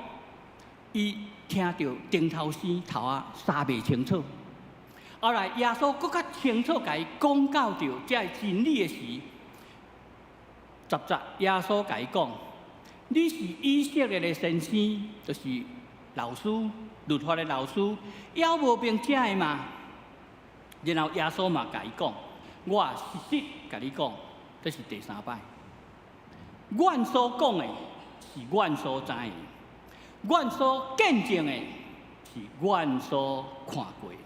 伊聽著重頭生頭仔三袂清楚。後來耶穌閣較清楚共伊講到著這个真理的時，10節耶穌共伊講：你是以色列的先生，就是老師，律法的老師，猶無明這个嗎？然後耶穌嘛共伊講：我實實共你講，這是第三擺。阮所講的是阮所知的，阮所見證的是阮所看過的。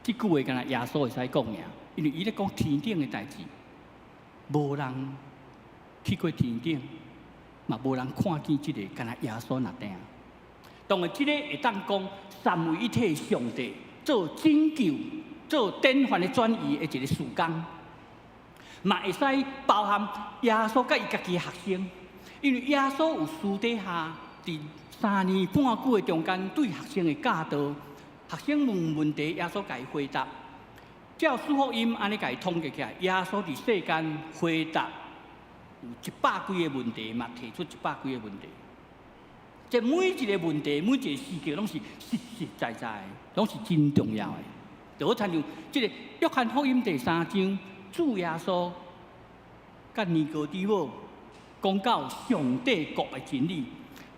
這句話敢若耶穌會使講爾，因為伊咧講天頂的代誌，無人去過天頂，嘛無人看見這个敢若耶穌若定。當然，這个會當講三位一體上帝做拯救、做典範的轉移的一个事工，嘛會使包含耶穌佮伊家己的學生，因為耶穌有私底下佇3年半久的中間對學生的教導。學生問問題，耶穌共伊回答。照四福音按呢共伊統計起來，耶穌佇世間回答有100幾个問題，嘛提出100幾个問題。這每一个問題，每一个事件，攏是實實在在，攏是真重要的。就好親像這个約翰福音第三章，主耶穌佮尼哥底母講到上帝國的真理，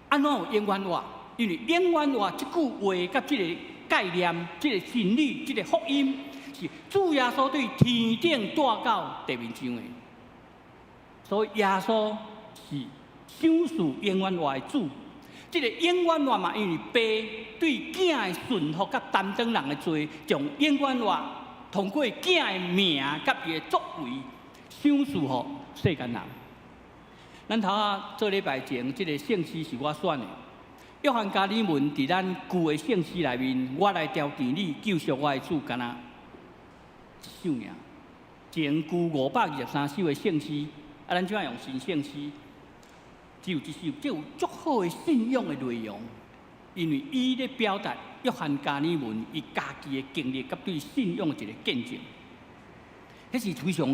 按怎有永遠活？因為永遠活這句話佮這个概念，這个真理，這个福音，是主耶穌對天頂帶到地面上的。所以耶穌是賞賜永遠活的主。這个永遠活嘛，因為爸對囝的順服佮擔當人的罪，將永遠活通過囝的名佮伊的作為賞賜予世間人。咱頭仔做禮拜前，這个聖詩是我選的。約翰加爾文佇咱舊的聖詩內面，我來朝見你，救贖我的主，敢若一首爾。前舊523首的聖詩，啊，咱這擺用新聖詩，只有這首，這有足好的信仰的內容，因為伊咧表達約翰加爾文伊家己的經歷，佮對信仰的一个見證，彼是非常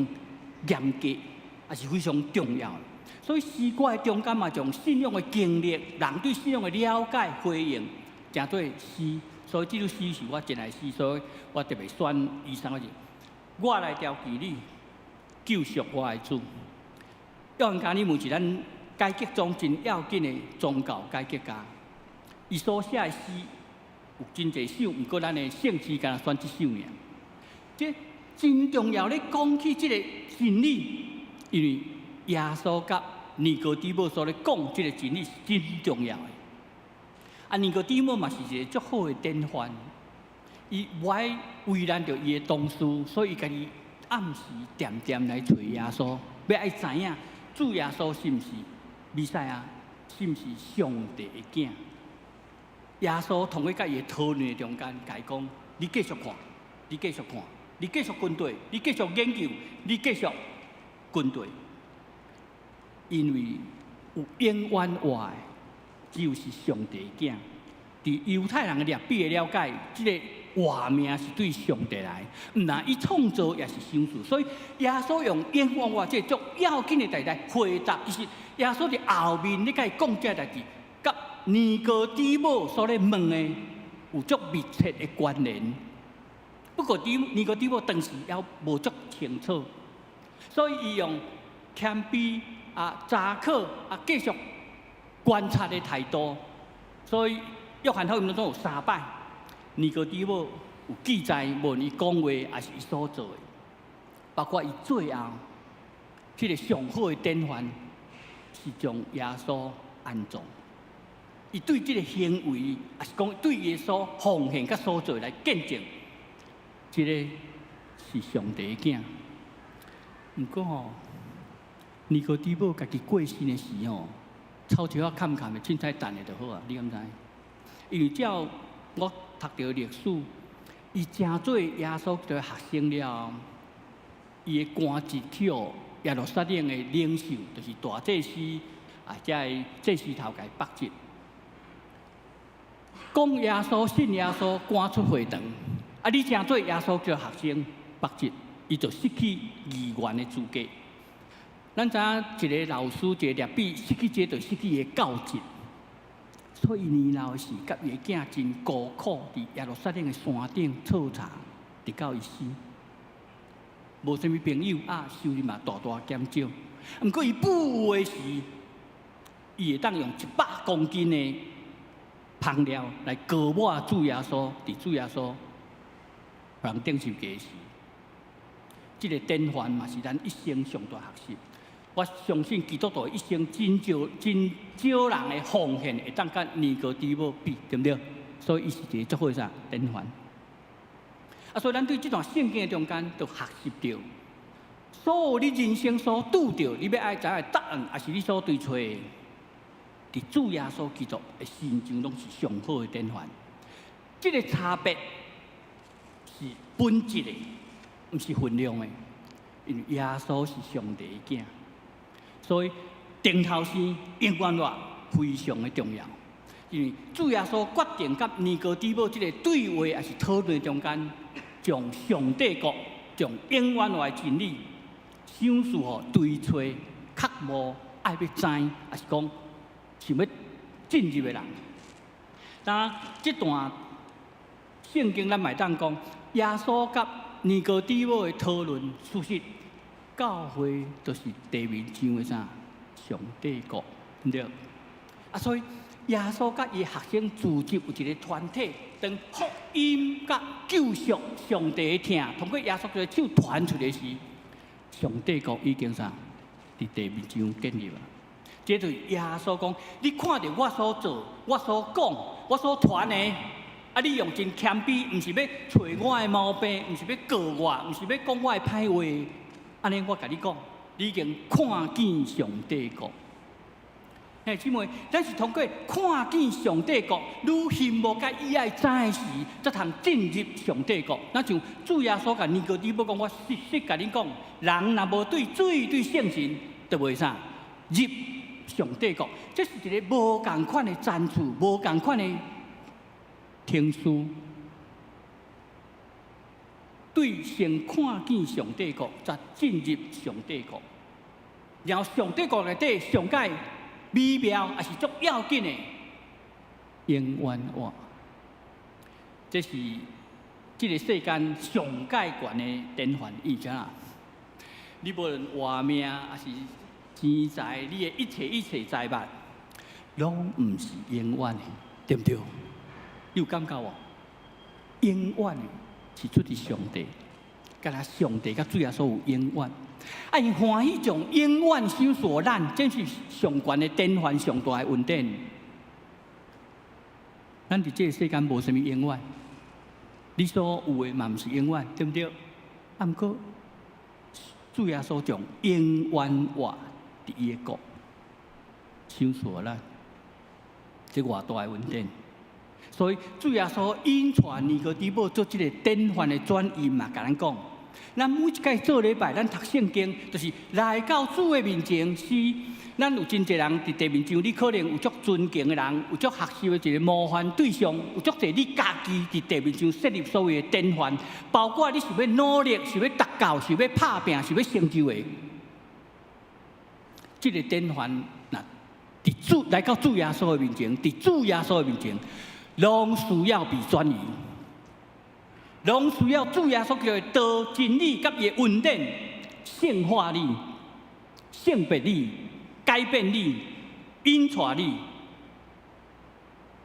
嚴格，也是非常重要的。所以詩歌的中間嘛，將信仰的經歷、人對信仰的了解、回應，成做詩。所以這首詩是我真愛詩，所以我特別選伊三個字。我來朝見你，救贖我的主。約翰加爾文是咱改革宗真要緊的宗教改革家。伊所寫的詩有真濟首，毋過咱的聖詩敢若選這首爾。這真重要咧，講起這个真理，因為耶穌佮尼哥底母所咧講這个真理是真重要的。啊，尼哥底母嘛是一个足好的典範。伊無愛為難著伊的同事，所以伊家己暗時恬恬來揣耶穌，欲愛知影主耶穌是毋是彌賽亞，是毋是上帝的囝。耶穌通過佮伊的討論的中間，共伊講：你繼續看，你繼續看，你繼續跟隨，你繼續研究，你繼續跟隨。因為有永遠活的，只有是上帝的囝。佇猶太人的律法的了解，這个活命是對上帝來，毋但伊創造也是賞賜。所以耶穌用永遠活這個足要緊的代誌來回答，其實耶穌佇後面咧共伊講這代誌，佮尼哥底母所咧問的有足密切的關聯。不過，尼哥底母當時猶無足清楚，所以伊用謙卑啊、查考啊、繼續觀察的態度。所以約翰福音當中有三擺，尼哥底母有記載，無論伊講話抑是伊所做的，包括伊最後這个上好的典範是將耶穌安葬。伊對這个行為，抑是講對耶穌奉獻佮所做來見證，這个是上帝的囝。毋過吼，尼哥底母家己過身的時吼，草石仔崁崁的，凊彩等下就好啊，你敢知？因為照我讀著歷史，伊成做耶穌的學生了後，伊的官職去予耶路撒冷的領袖，就是大祭司啊，這个祭司頭共伊剝職。講耶穌信耶穌，趕出會堂。啊，你成做耶穌的學生，剝職，伊就失去議員的資格。咱知影一個老師，一个拉比失去這個，就失去伊的教職。所以年老時，佮伊的囝真孤苦，佇耶路撒冷的山頂啜茶，直到伊死。無啥物朋友啊，收入嘛大大減少。毋過伊富有的時，伊會當用100公斤的香料來膏抹主耶穌，佇主耶穌予人釘十架時，這个典範嘛是咱一生上大學習。我相信基督徒一生真少真少人的奉獻會當佮尼哥底母比，對毋對？所以伊是一個足好的啥典範。啊，所以咱對這段聖經的中間，就學習著所有你人生所拄著，你欲愛知影答案，抑是你所追揣的，佇主耶穌基督的身上，攏是上好的典範。這个差別是本質的，毋是分量的。因為耶穌是上帝的囝，所以定頭生永遠活非常的重要。因為主耶穌決定佮尼哥底母這个對話，抑是討論中間，將上帝國、將永遠活的真理，賞賜予追揣、渴慕、愛欲知，抑是講想欲進入的人。當這段聖經咱嘛會當講，耶穌佮尼哥底母的討論，事實教會就是地面上的啥？上帝國，對。啊，所以耶穌佮伊學生組織有一個團體，當福音佮救贖上帝的疼，通過耶穌的手傳出來時，上帝國已經啥？佇地面上建立啊！這就是耶穌講：你看著我所做、我所講、我所傳的，啊，你用真謙卑，毋是欲揣我的毛病，毋是欲告我，毋是欲講我的歹話。按呢，我共你講，你已經看見上帝國。兄弟姊妹，咱是通過看見上帝國，愈羨慕佮意愛知的時，才通進入上帝國。若像主耶穌共尼哥底母講，我實實共恁講，人若無對水對聖神，就袂啥入上帝國。這是一个無仝款的層次，無仝款的程序。對先看見上帝國，才進入上帝國。然後上帝國內底上蓋美妙，抑是足要緊的永遠活。這是這个世間上蓋懸的典範，伊知影？你無論活命，抑是錢財，你的一切一切財物，攏毋是永遠的，對毋對？你有感覺無？永遠的是出自上帝，敢若上帝佮主耶穌有永遠。啊，𪜶歡喜將永遠賞賜咱，這是上懸的典範，上大的恩典。咱佇這个世間無啥物永遠，你所有的嘛毋是永遠，對毋對？啊，毋過主耶穌將永遠活佇伊的國，賞賜咱，這偌大的恩典。所以主耶穌引帶尼哥底母做這个典範的轉移嘛，共咱講，咱每一擺做禮拜，咱讀聖經，就是來到主的面前。是，咱有真濟人佇地面上，你可能有足尊敬的人，有足學習的一個模範對象，有足濟你家己佇地面上設立所謂的典範，包括你是欲努力，是欲達到，是欲拍拚，是欲成就的。這個典範，若佇主來到主耶穌的面前，佇主耶穌的面前，攏需要被轉移。攏需要主耶穌的道、真理佮伊的恩典，聖化你、聖別你、改變你、引帶你。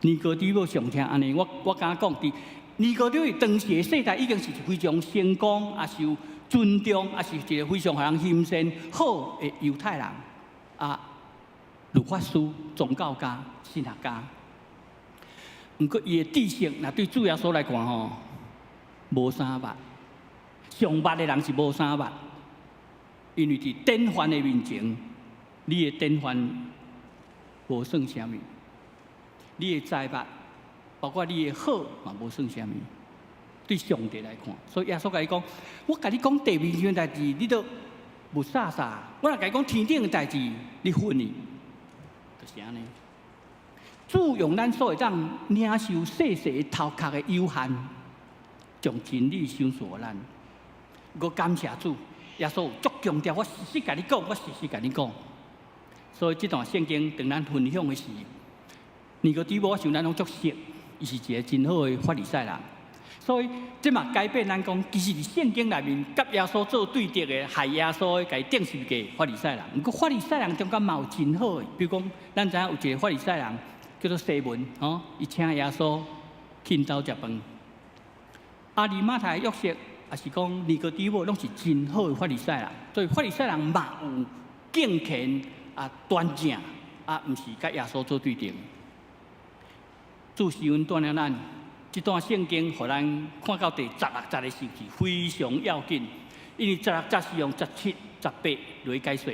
尼哥底母上聽按呢，我敢講，佇尼哥底母當時的世代已經是非常成功，也是有尊重，也是一個非常予人欣賞好的猶太人啊，律法師、宗教家、神學家。毋過伊的知識，若對主耶穌來看吼，無啥捌，上捌的人是無啥捌，因為佇典範的面前，你的典範無算啥物，你的財物，包括你的好，嘛無算啥物。對上帝來看，所以耶穌共伊講：我共你講地面上的代誌，你都霧煞煞；我若共你講天頂的代誌，你昏去，就是按呢。主用咱所會當領受細細的頭殼的有限，將真理賞賜予咱。我感謝主，耶穌足強調，我實實共你講，我實實共你講。所以這段聖經當咱分享的時，尼哥底母，我想咱攏足熟，伊是一個真好的法利賽人。所以這嘛改變咱講，其實佇聖經內面，佮耶穌做對敵的，害耶穌的，共伊釘十字架法利賽人。毋過法利賽人中間嘛有真好的，比如講，咱知影有一個法利賽人叫做西門，吼，伊請耶穌去𪜶兜食飯。亞利馬太約瑟，也是講尼哥底母，攏是真好的法利賽人。所以法利賽人嘛有敬虔啊、端正啊，毋是佮耶穌做對敵。主施恩帶領咱，這段聖經，予咱看到第十六節的時是非常要緊，因為十六節是用17、18來解說。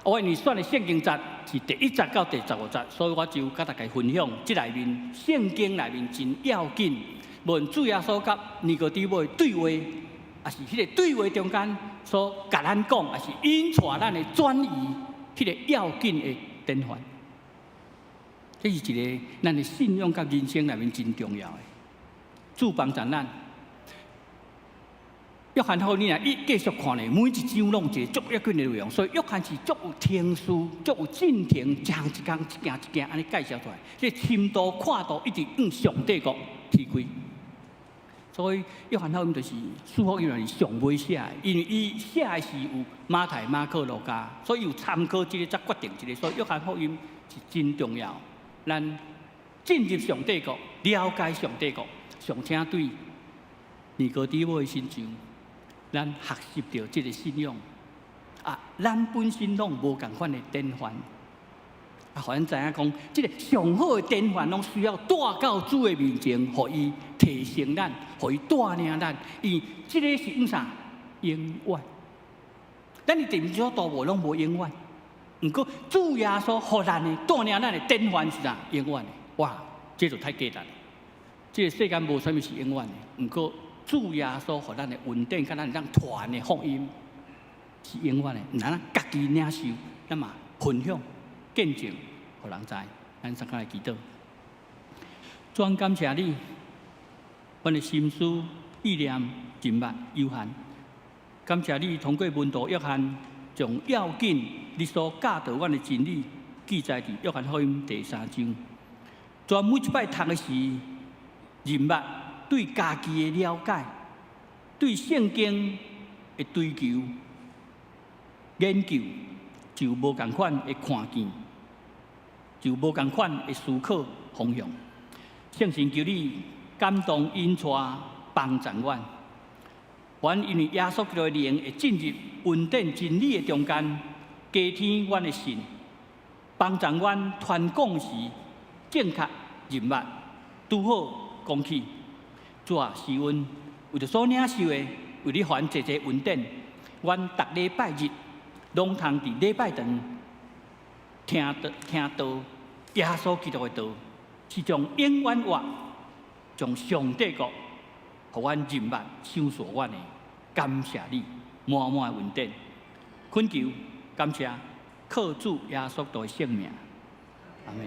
我因為選的聖經節是第一節到第15節，所以我就佮大家分享這內面聖經內面真要緊。無論主耶穌佮尼哥底母的對話，抑是彼個對話中間所共咱講，抑是引帶咱的轉移，彼個要緊的典範。這是一個咱的信仰佮人生內面真重要的。主幫助咱。約翰福音你若一繼續看咧，每一章攏有一個足要緊的內容，所以約翰是足有程序、足有進程，一項一項、一件一件按呢介紹出來。這個深度、闊度一直向上帝國提開。所以約翰福音就是四福音內上尾寫的，因為伊寫的是有馬太、馬可、路加，所以有參考這個才決定這個。所以約翰福音是真重要。咱進入上帝國，了解上帝國，尚且對尼哥底母的身上，咱學習著這個信仰啊，咱本身攏無仝款的典範啊，予咱知影講，這個上好的典範，攏需要帶到主的面前，予伊提升咱，予伊帶領咱。因為這個是毋啥永遠。咱佇地面上大無攏無永遠。毋過主耶穌予咱的帶領咱的典範是啥？永遠的。哇，這就太簡單了。這個世間無啥物是永遠的。毋過主耶穌予咱的恩典，佮咱當傳的福音是永遠的。毋但咱家己領受，咱嘛分享見證，予人知。咱三個來祈禱。主感謝你，阮的心思意念真捌有限。感謝你通過門徒約翰，將要緊你所教導阮的真理記載佇約翰福音第三章。主每一擺讀的時，認捌對家己的了解，對聖經的追求、研究，就無仝款的看見，就無仝款的思考方向。聖神求你感動引帶幫助阮，阮因為耶穌基督的靈會進入恩典真理的中間，加添阮的信，幫助阮傳講時正確認捌，拄好講起。主啊，施恩為著所領受的，為你還濟濟恩典，阮逐禮拜日攏通佇禮拜堂聽道聽道，耶穌基督的道，是將永遠活，將上帝國，予阮認捌、賞賜阮的。感謝你滿滿的恩典，懇求感謝，靠主耶穌的聖名，阿們。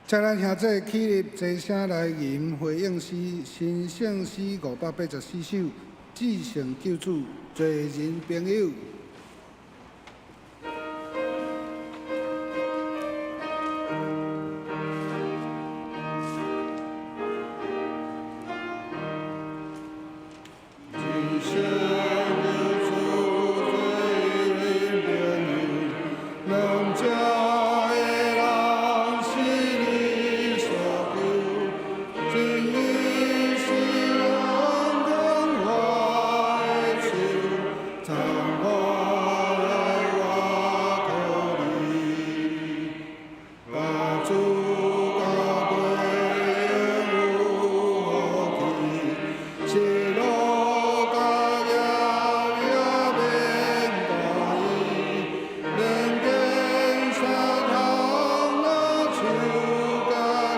請咱兄弟起立，齊聲來吟回應詩，新聖詩584首，至聖救主，罪人朋友。至聖救主，罪人朋友，咱這的人是你所救，真理是人光我的手，藏我來我靠你，把主高貴永無福氣，失落甲業也免大意，連見山頭若手家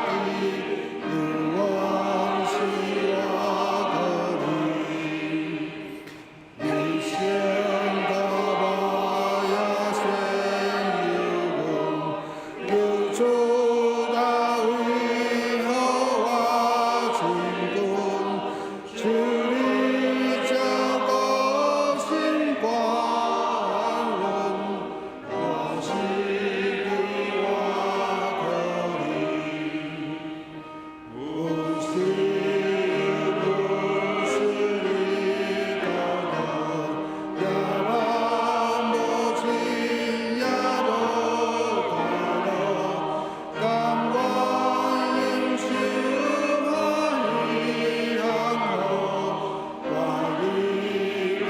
己，永遠是我靠你。一生到尾也先有阮，救主大衛予我親近，求你照顧心肝阮，我是歸我靠你。有時阮是你教導，也望無親也無快樂，甘願忍受歡喜幸福，願你給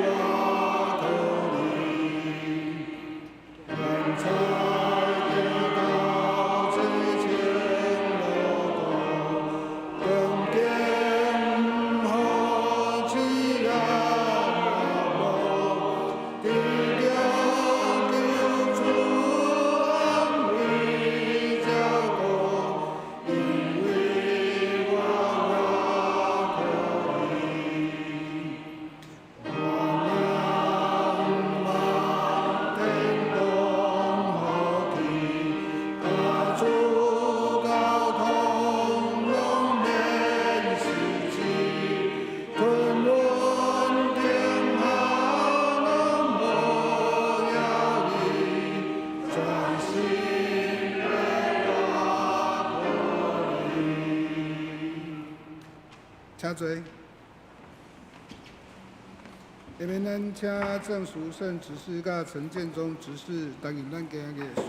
我靠你。咱才行到這前路途，當見好自然麻木，得著救主安慰照顧，因為我倚靠你。我難望天堂福氣，家主交通攏免失志，吞阮天下攏無猶疑，專心的我靠你。請坐。下面咱請鄭淑勝執事佮陳建忠執事擔任咱今日的司儀。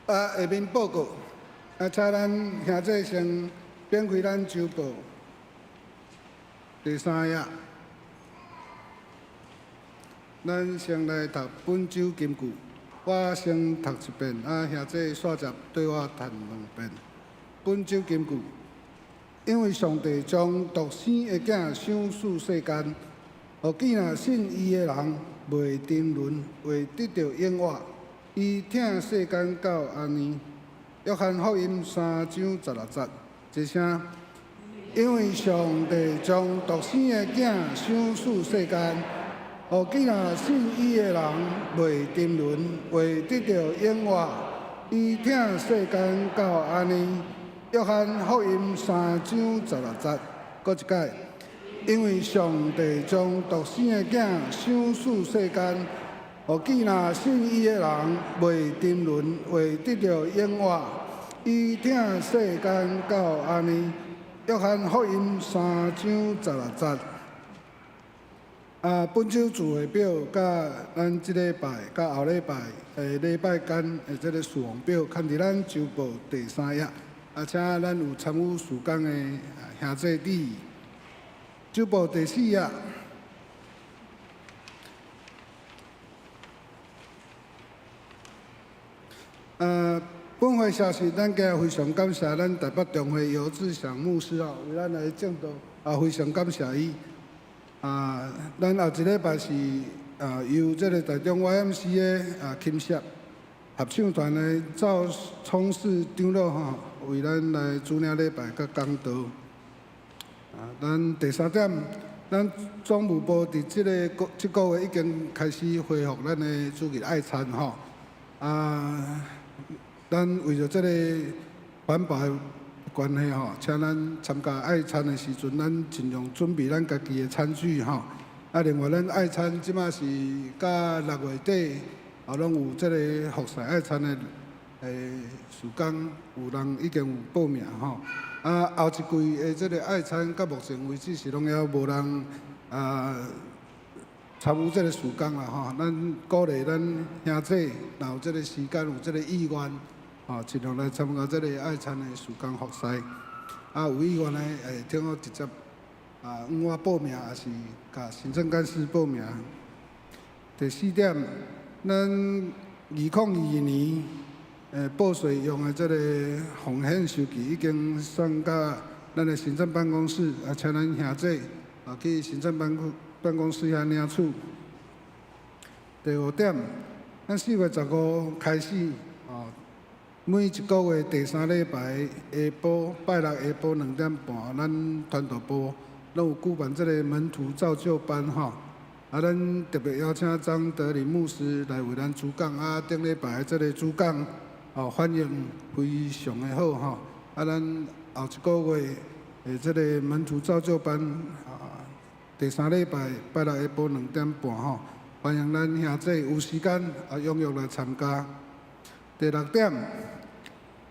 啊，下面報告，啊，請咱兄弟先展開咱週報第三頁。咱先來讀本週金句，我先讀一遍，啊，兄弟煞接對我讀兩遍。本週金句，因為上帝將獨生的囝賞賜世間，予見若信伊的人袂沉淪，會得著永活。伊疼世間到按呢。約翰福音三章十六節，齊聲。因為上帝將獨生的囝賞賜世間，予見若信伊的人袂沉淪，會得著永活。伊疼世間到按呢。約翰福音三章十六節，閣一擺。因為上帝將獨生的囝賞賜世間，予見若信伊的人袂沉淪，會得著永活。伊疼世間到按呢。約翰福音三章十六節。啊，本週聚會表佮咱這禮拜佮後禮拜的禮拜間的這個事奉表，囥佇咱週報第三頁。啊，請咱有參與事工的兄弟注意。週報第四頁。本會消息，咱今日非常感謝咱台北中會游志祥牧師哦，為咱來證道，啊，非常感謝伊。啊，咱後一禮拜是啊，由這個台中 YMCA 啊琴社合唱團的趙聰世長老吼，為咱來主領禮拜佮講道。啊，咱第三點，咱總務部佇這个個這個月已經開始恢復咱的主日愛餐吼。啊，咱為著這个環保的關係吼，請咱參加愛餐的時陣，咱盡量準備咱家己的餐具吼。啊，另外咱愛餐這馬是佮六月底，啊，攏有這个服侍愛餐的時工，有人已經有報名吼。啊，後一季的這个愛餐，到目前為止是攏猶無人啊參與這个事工啦吼。咱鼓勵咱兄弟，若有這个時間，有這个意願，吼，盡量來參加這个愛餐的事工服侍。啊，有意願的會聽我直接啊，向我報名，抑是共行政幹事報名。第四點，咱2022年報稅用的這个奉獻收據已經送到咱的行政辦公室，啊，請咱兄弟啊去行政辦公室遐領取。第五點，咱4月15開始，哦，每一個月第三禮拜下晡拜六下晡2點半，咱傳道部攏有舉辦這个門徒造就班吼。啊，咱特別邀請張德林牧師來為咱主講，啊，頂禮拜的這个主講，哦，反應非常的好吼。啊，咱後一個月的這个門徒造就班，啊，第三禮拜拜六下晡2點半吼，歡迎咱兄弟有時間啊踴躍來參加。第六點，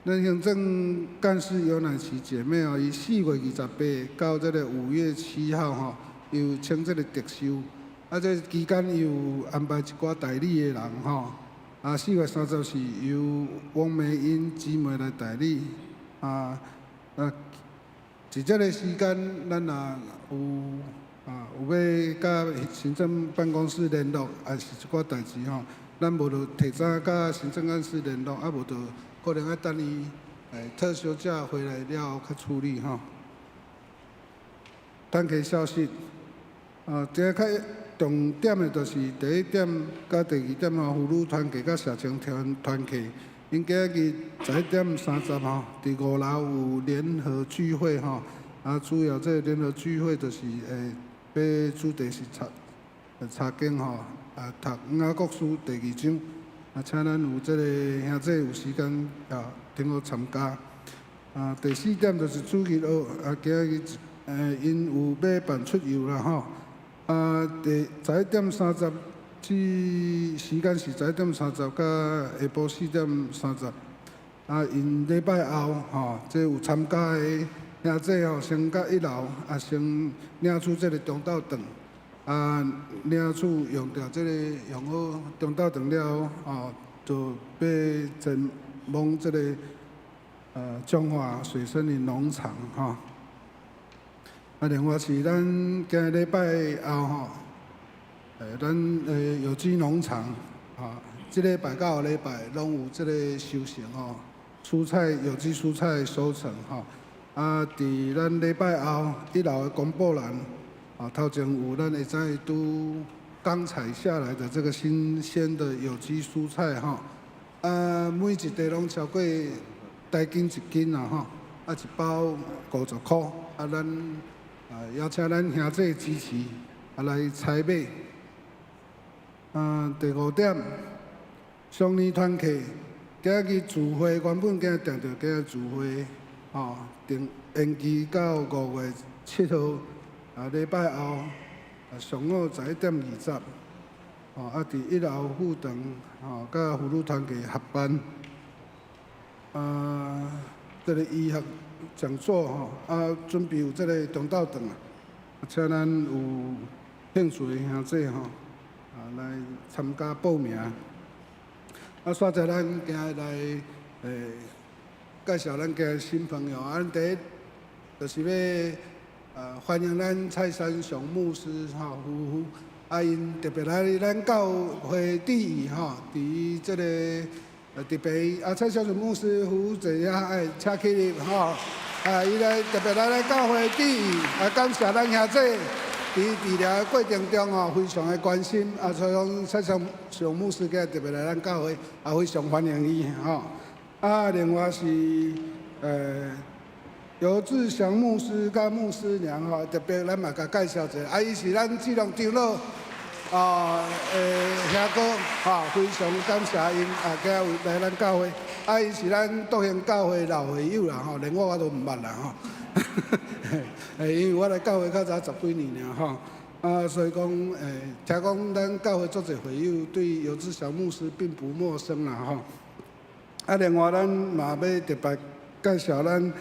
咱行政幹事尤乃琪姐妹哦，伊4月28到這个5月7號吼，有請這个特休。啊，這期間伊有安排一寡代理的人吼。啊，4月30是由翁美英姊妹來代理。啊啊，佇這个時間，咱若有啊有欲佮行政辦公室聯絡，抑是一寡代誌吼，咱無就提早佮行政幹事聯絡，啊無就可能愛等伊特休假回來了後較處理吼。團契消息，啊，這個較重點的就是第一點佮第二點吼，婦女團契佮社青團契，𪜶今仔日11點30吼，佇五樓有聯合聚會吼，啊，主要這個聯合聚會就是會，欲主題是查查經吼，啊，讀雅各書第二章，啊，請咱有這個兄弟有時間啊，聽好參加。啊，第四點就是主日學，啊，今仔日𪜶有欲辦出遊啦吼。啊，第11點30至時間是十一點三十到下晡4點30。啊，𪜶禮拜後吼，這有參加的兄弟吼，先到一樓，啊，先領取這个中晝頓，啊，領取用著這个用好中晝頓了後，吼，就欲前往這个彰化水森林農場吼。啊，另外是咱今日禮拜後吼，咱有機農場，吼，這禮拜到後禮拜攏有這个收成吼，蔬菜有機蔬菜收成吼。啊，佇咱禮拜後一樓的公布欄，啊，頭前有咱會知拄剛採下來的這個新鮮的有機蔬菜吼。啊，每一袋攏超過台斤一斤啦吼，啊，一包50箍，啊，咱啊邀請咱兄弟支持，啊來採買。啊，第五點，雙年團契今日聚會原本今日定著今日聚會，吼，定延期到5月7號，啊，禮拜後，啊，上午11點20，吼，啊，佇一樓副堂，吼，佮婦女團契合辦，啊，這个醫學講座吼，啊，準備有這个中晝頓，啊，請咱有興趣的兄弟吼，啊，來參加報名。啊，煞者咱今日來介紹咱今日新朋友。啊，咱第一就是欲歡迎咱蔡三雄牧師吼夫婦，啊，𪜶特別來咱教會致意吼，佇這个特別啊，蔡三雄牧師夫婦坐遐，哎，請起立吼，啊，伊來特別來咱教會致意，啊，感謝咱兄弟佇治療的過程中吼，非常的關心，啊，所以講蔡三雄牧師今日特別來咱教會，啊，非常歡迎伊吼。啊，另外是尤志祥牧師佮牧師娘吼，特別咱嘛共介紹一下，啊，伊是咱志龍長老啊，兄哥，吼，非常感謝𪜶啊，今日來咱教會，啊，伊是咱篤興教會老會友啦吼，連我都毋捌啦吼。因為我來教會較早十幾年了吼，啊，所以講，聽講咱教會足濟會友對尤志祥牧師並不陌生啦吼。啊，另外咱嘛欲特別介紹咱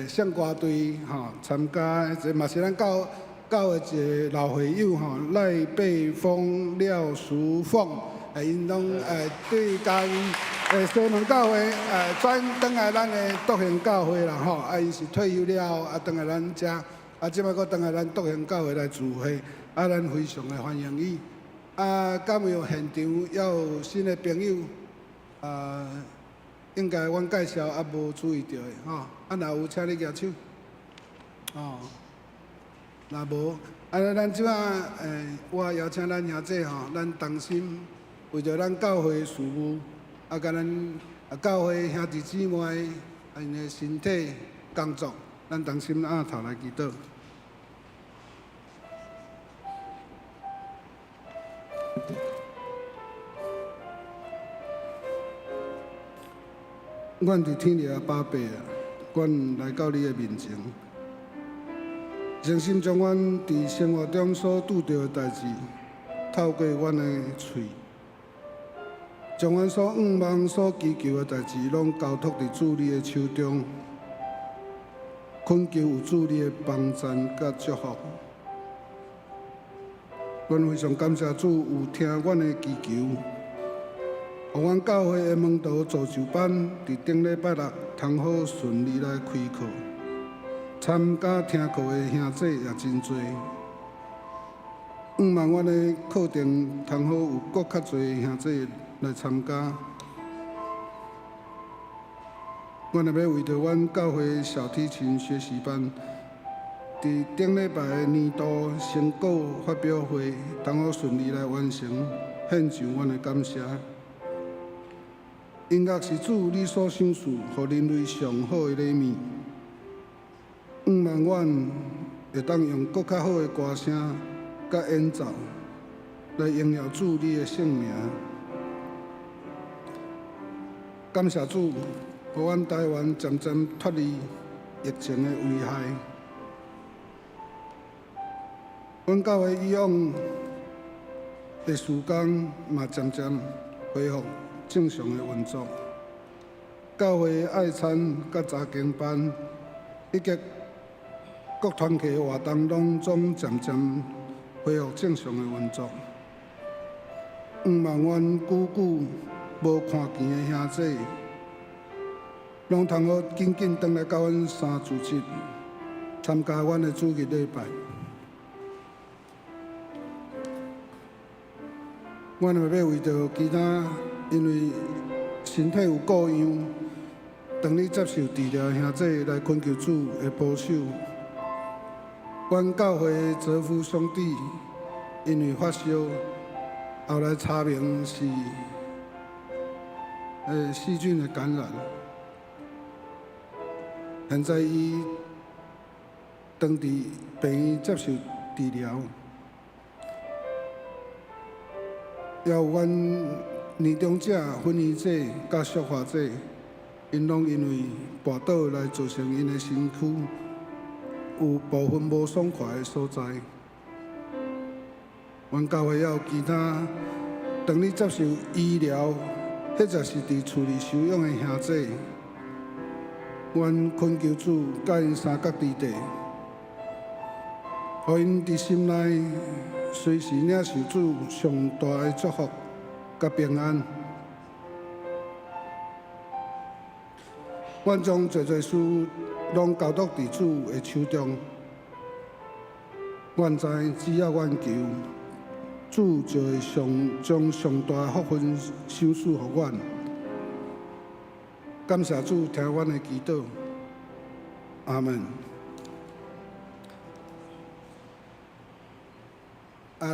聖歌隊吼參加，這嘛是咱教會一个老會友吼，賴貝峰、廖淑鳳，𪜶攏對嘉義西門教會轉轉來咱的篤興教會啦吼，啊，伊是退休了後啊，轉來咱遮，啊，這擺閣轉來咱篤興教會來聚會，啊，咱非常的歡迎伊。啊，敢有現場猶有新的朋友？啊，應該阮介紹猶無注意著的吼，啊，若有請你舉手。哦，若無，啊，咱這擺我邀請咱兄弟吼，咱同心為著咱教會事務，啊，佮咱啊教會兄弟姊妹啊𪜶的身體工作，咱同心徛頭來祈禱。阮佇天父阿爸伯啊，阮來到你的面前，誠心將阮佇生活中所拄著的代誌，透過阮的喙，將阮所向望、所祈求的代誌，攏交託佇主你的手中，懇求有主你的幫贊佮祝福。阮非常感謝主有聽阮的祈求，予阮教會的門徒造就班佇頂禮拜六通好順利來開課，參加聽課的兄弟也真濟。向望阮的課程通好有閣較濟兄弟來參加。阮也欲為著阮教會小提琴學習班，佇頂禮拜的年度成果發表會通好順利來完成，獻上阮的感謝。音樂是主你所賞賜予人類上好的禮物。向望阮會當用閣較好的歌聲佮演奏，來榮耀主你的聖名。感謝主，予阮台灣漸漸脫離疫情的危害。阮教會以往的事工嘛漸漸恢復正常的運作。教會愛餐佮查經班，以及各團契活動，攏總漸漸恢復正常的運作。向望阮久久無看見的兄弟，攏通好緊緊轉來到阮三主日參加阮的主日禮拜。阮嘛欲為著其他因為身體有故恙，當咧接受治療的兄弟來懇求主的保守。阮教會的澤夫兄弟因為發燒，後來查明是細菌的感染，現在伊當佇病院接受治療。也有阮年長者、婚姻者、佮淑華者，𪜶攏因為跋倒來造成𪜶的身軀有部分無爽快的所在。阮教會也有其他當咧接受醫療，或者是佇厝裡休養的兄弟，阮懇求主佮𪜶相佮佇地，予𪜶佇心內隨時領受主上大的祝福佮平安。阮將濟濟事攏交託佇主的手中。阮知只要阮求，主就會上將上大的福分賞賜予阮。感謝主聽阮的祈禱，阿門。啊，咱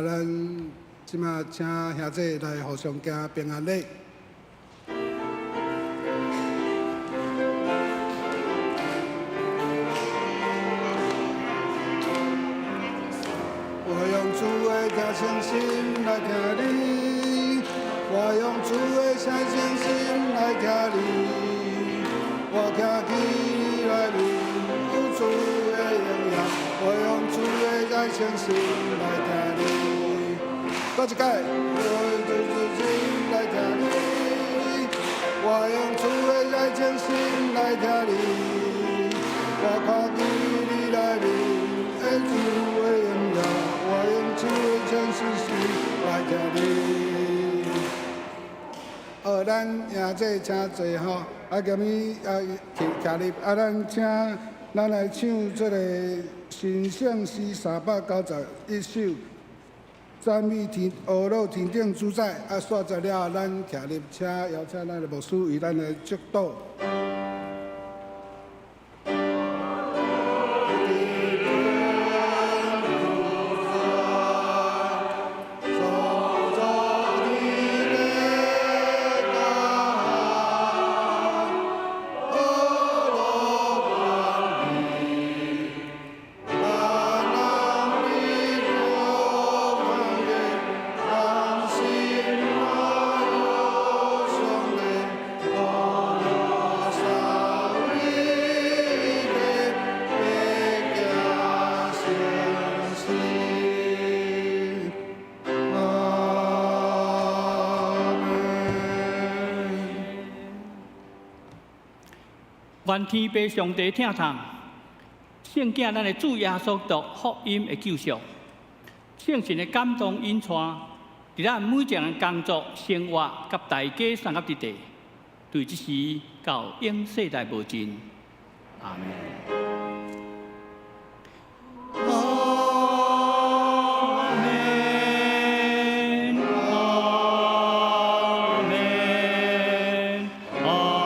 這馬請兄弟來互相行平安禮。我用主的聽誠心來聽你，我用主的誠心來聽你，我徛起內面有主的榮耀，我用主的誠心來聽你。閣一擺，我用主的心來聽你，我用主的誠心來聽你，我看見你內面的主的榮耀，我用主的誠心來聽你。好，咱兄弟請坐吼，啊，今日啊徛徛入，啊，咱請咱來唱這個神聖詩391首，讚美天阿樂天頂主宰。啊，煞在了，咱徛入，請邀請咱的牧師為咱來祝禱。願天父上帝疼痛，聖囝咱的主耶穌基督福音的救贖，聖神的感動引帶，佇咱每一个人工作、生活佮大家相佮佇地，對這時到永世代無盡。阿門。阿門，阿門，阿門。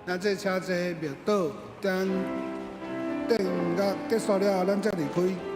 那這請坐默禱，等殿樂結束了後，咱才離開。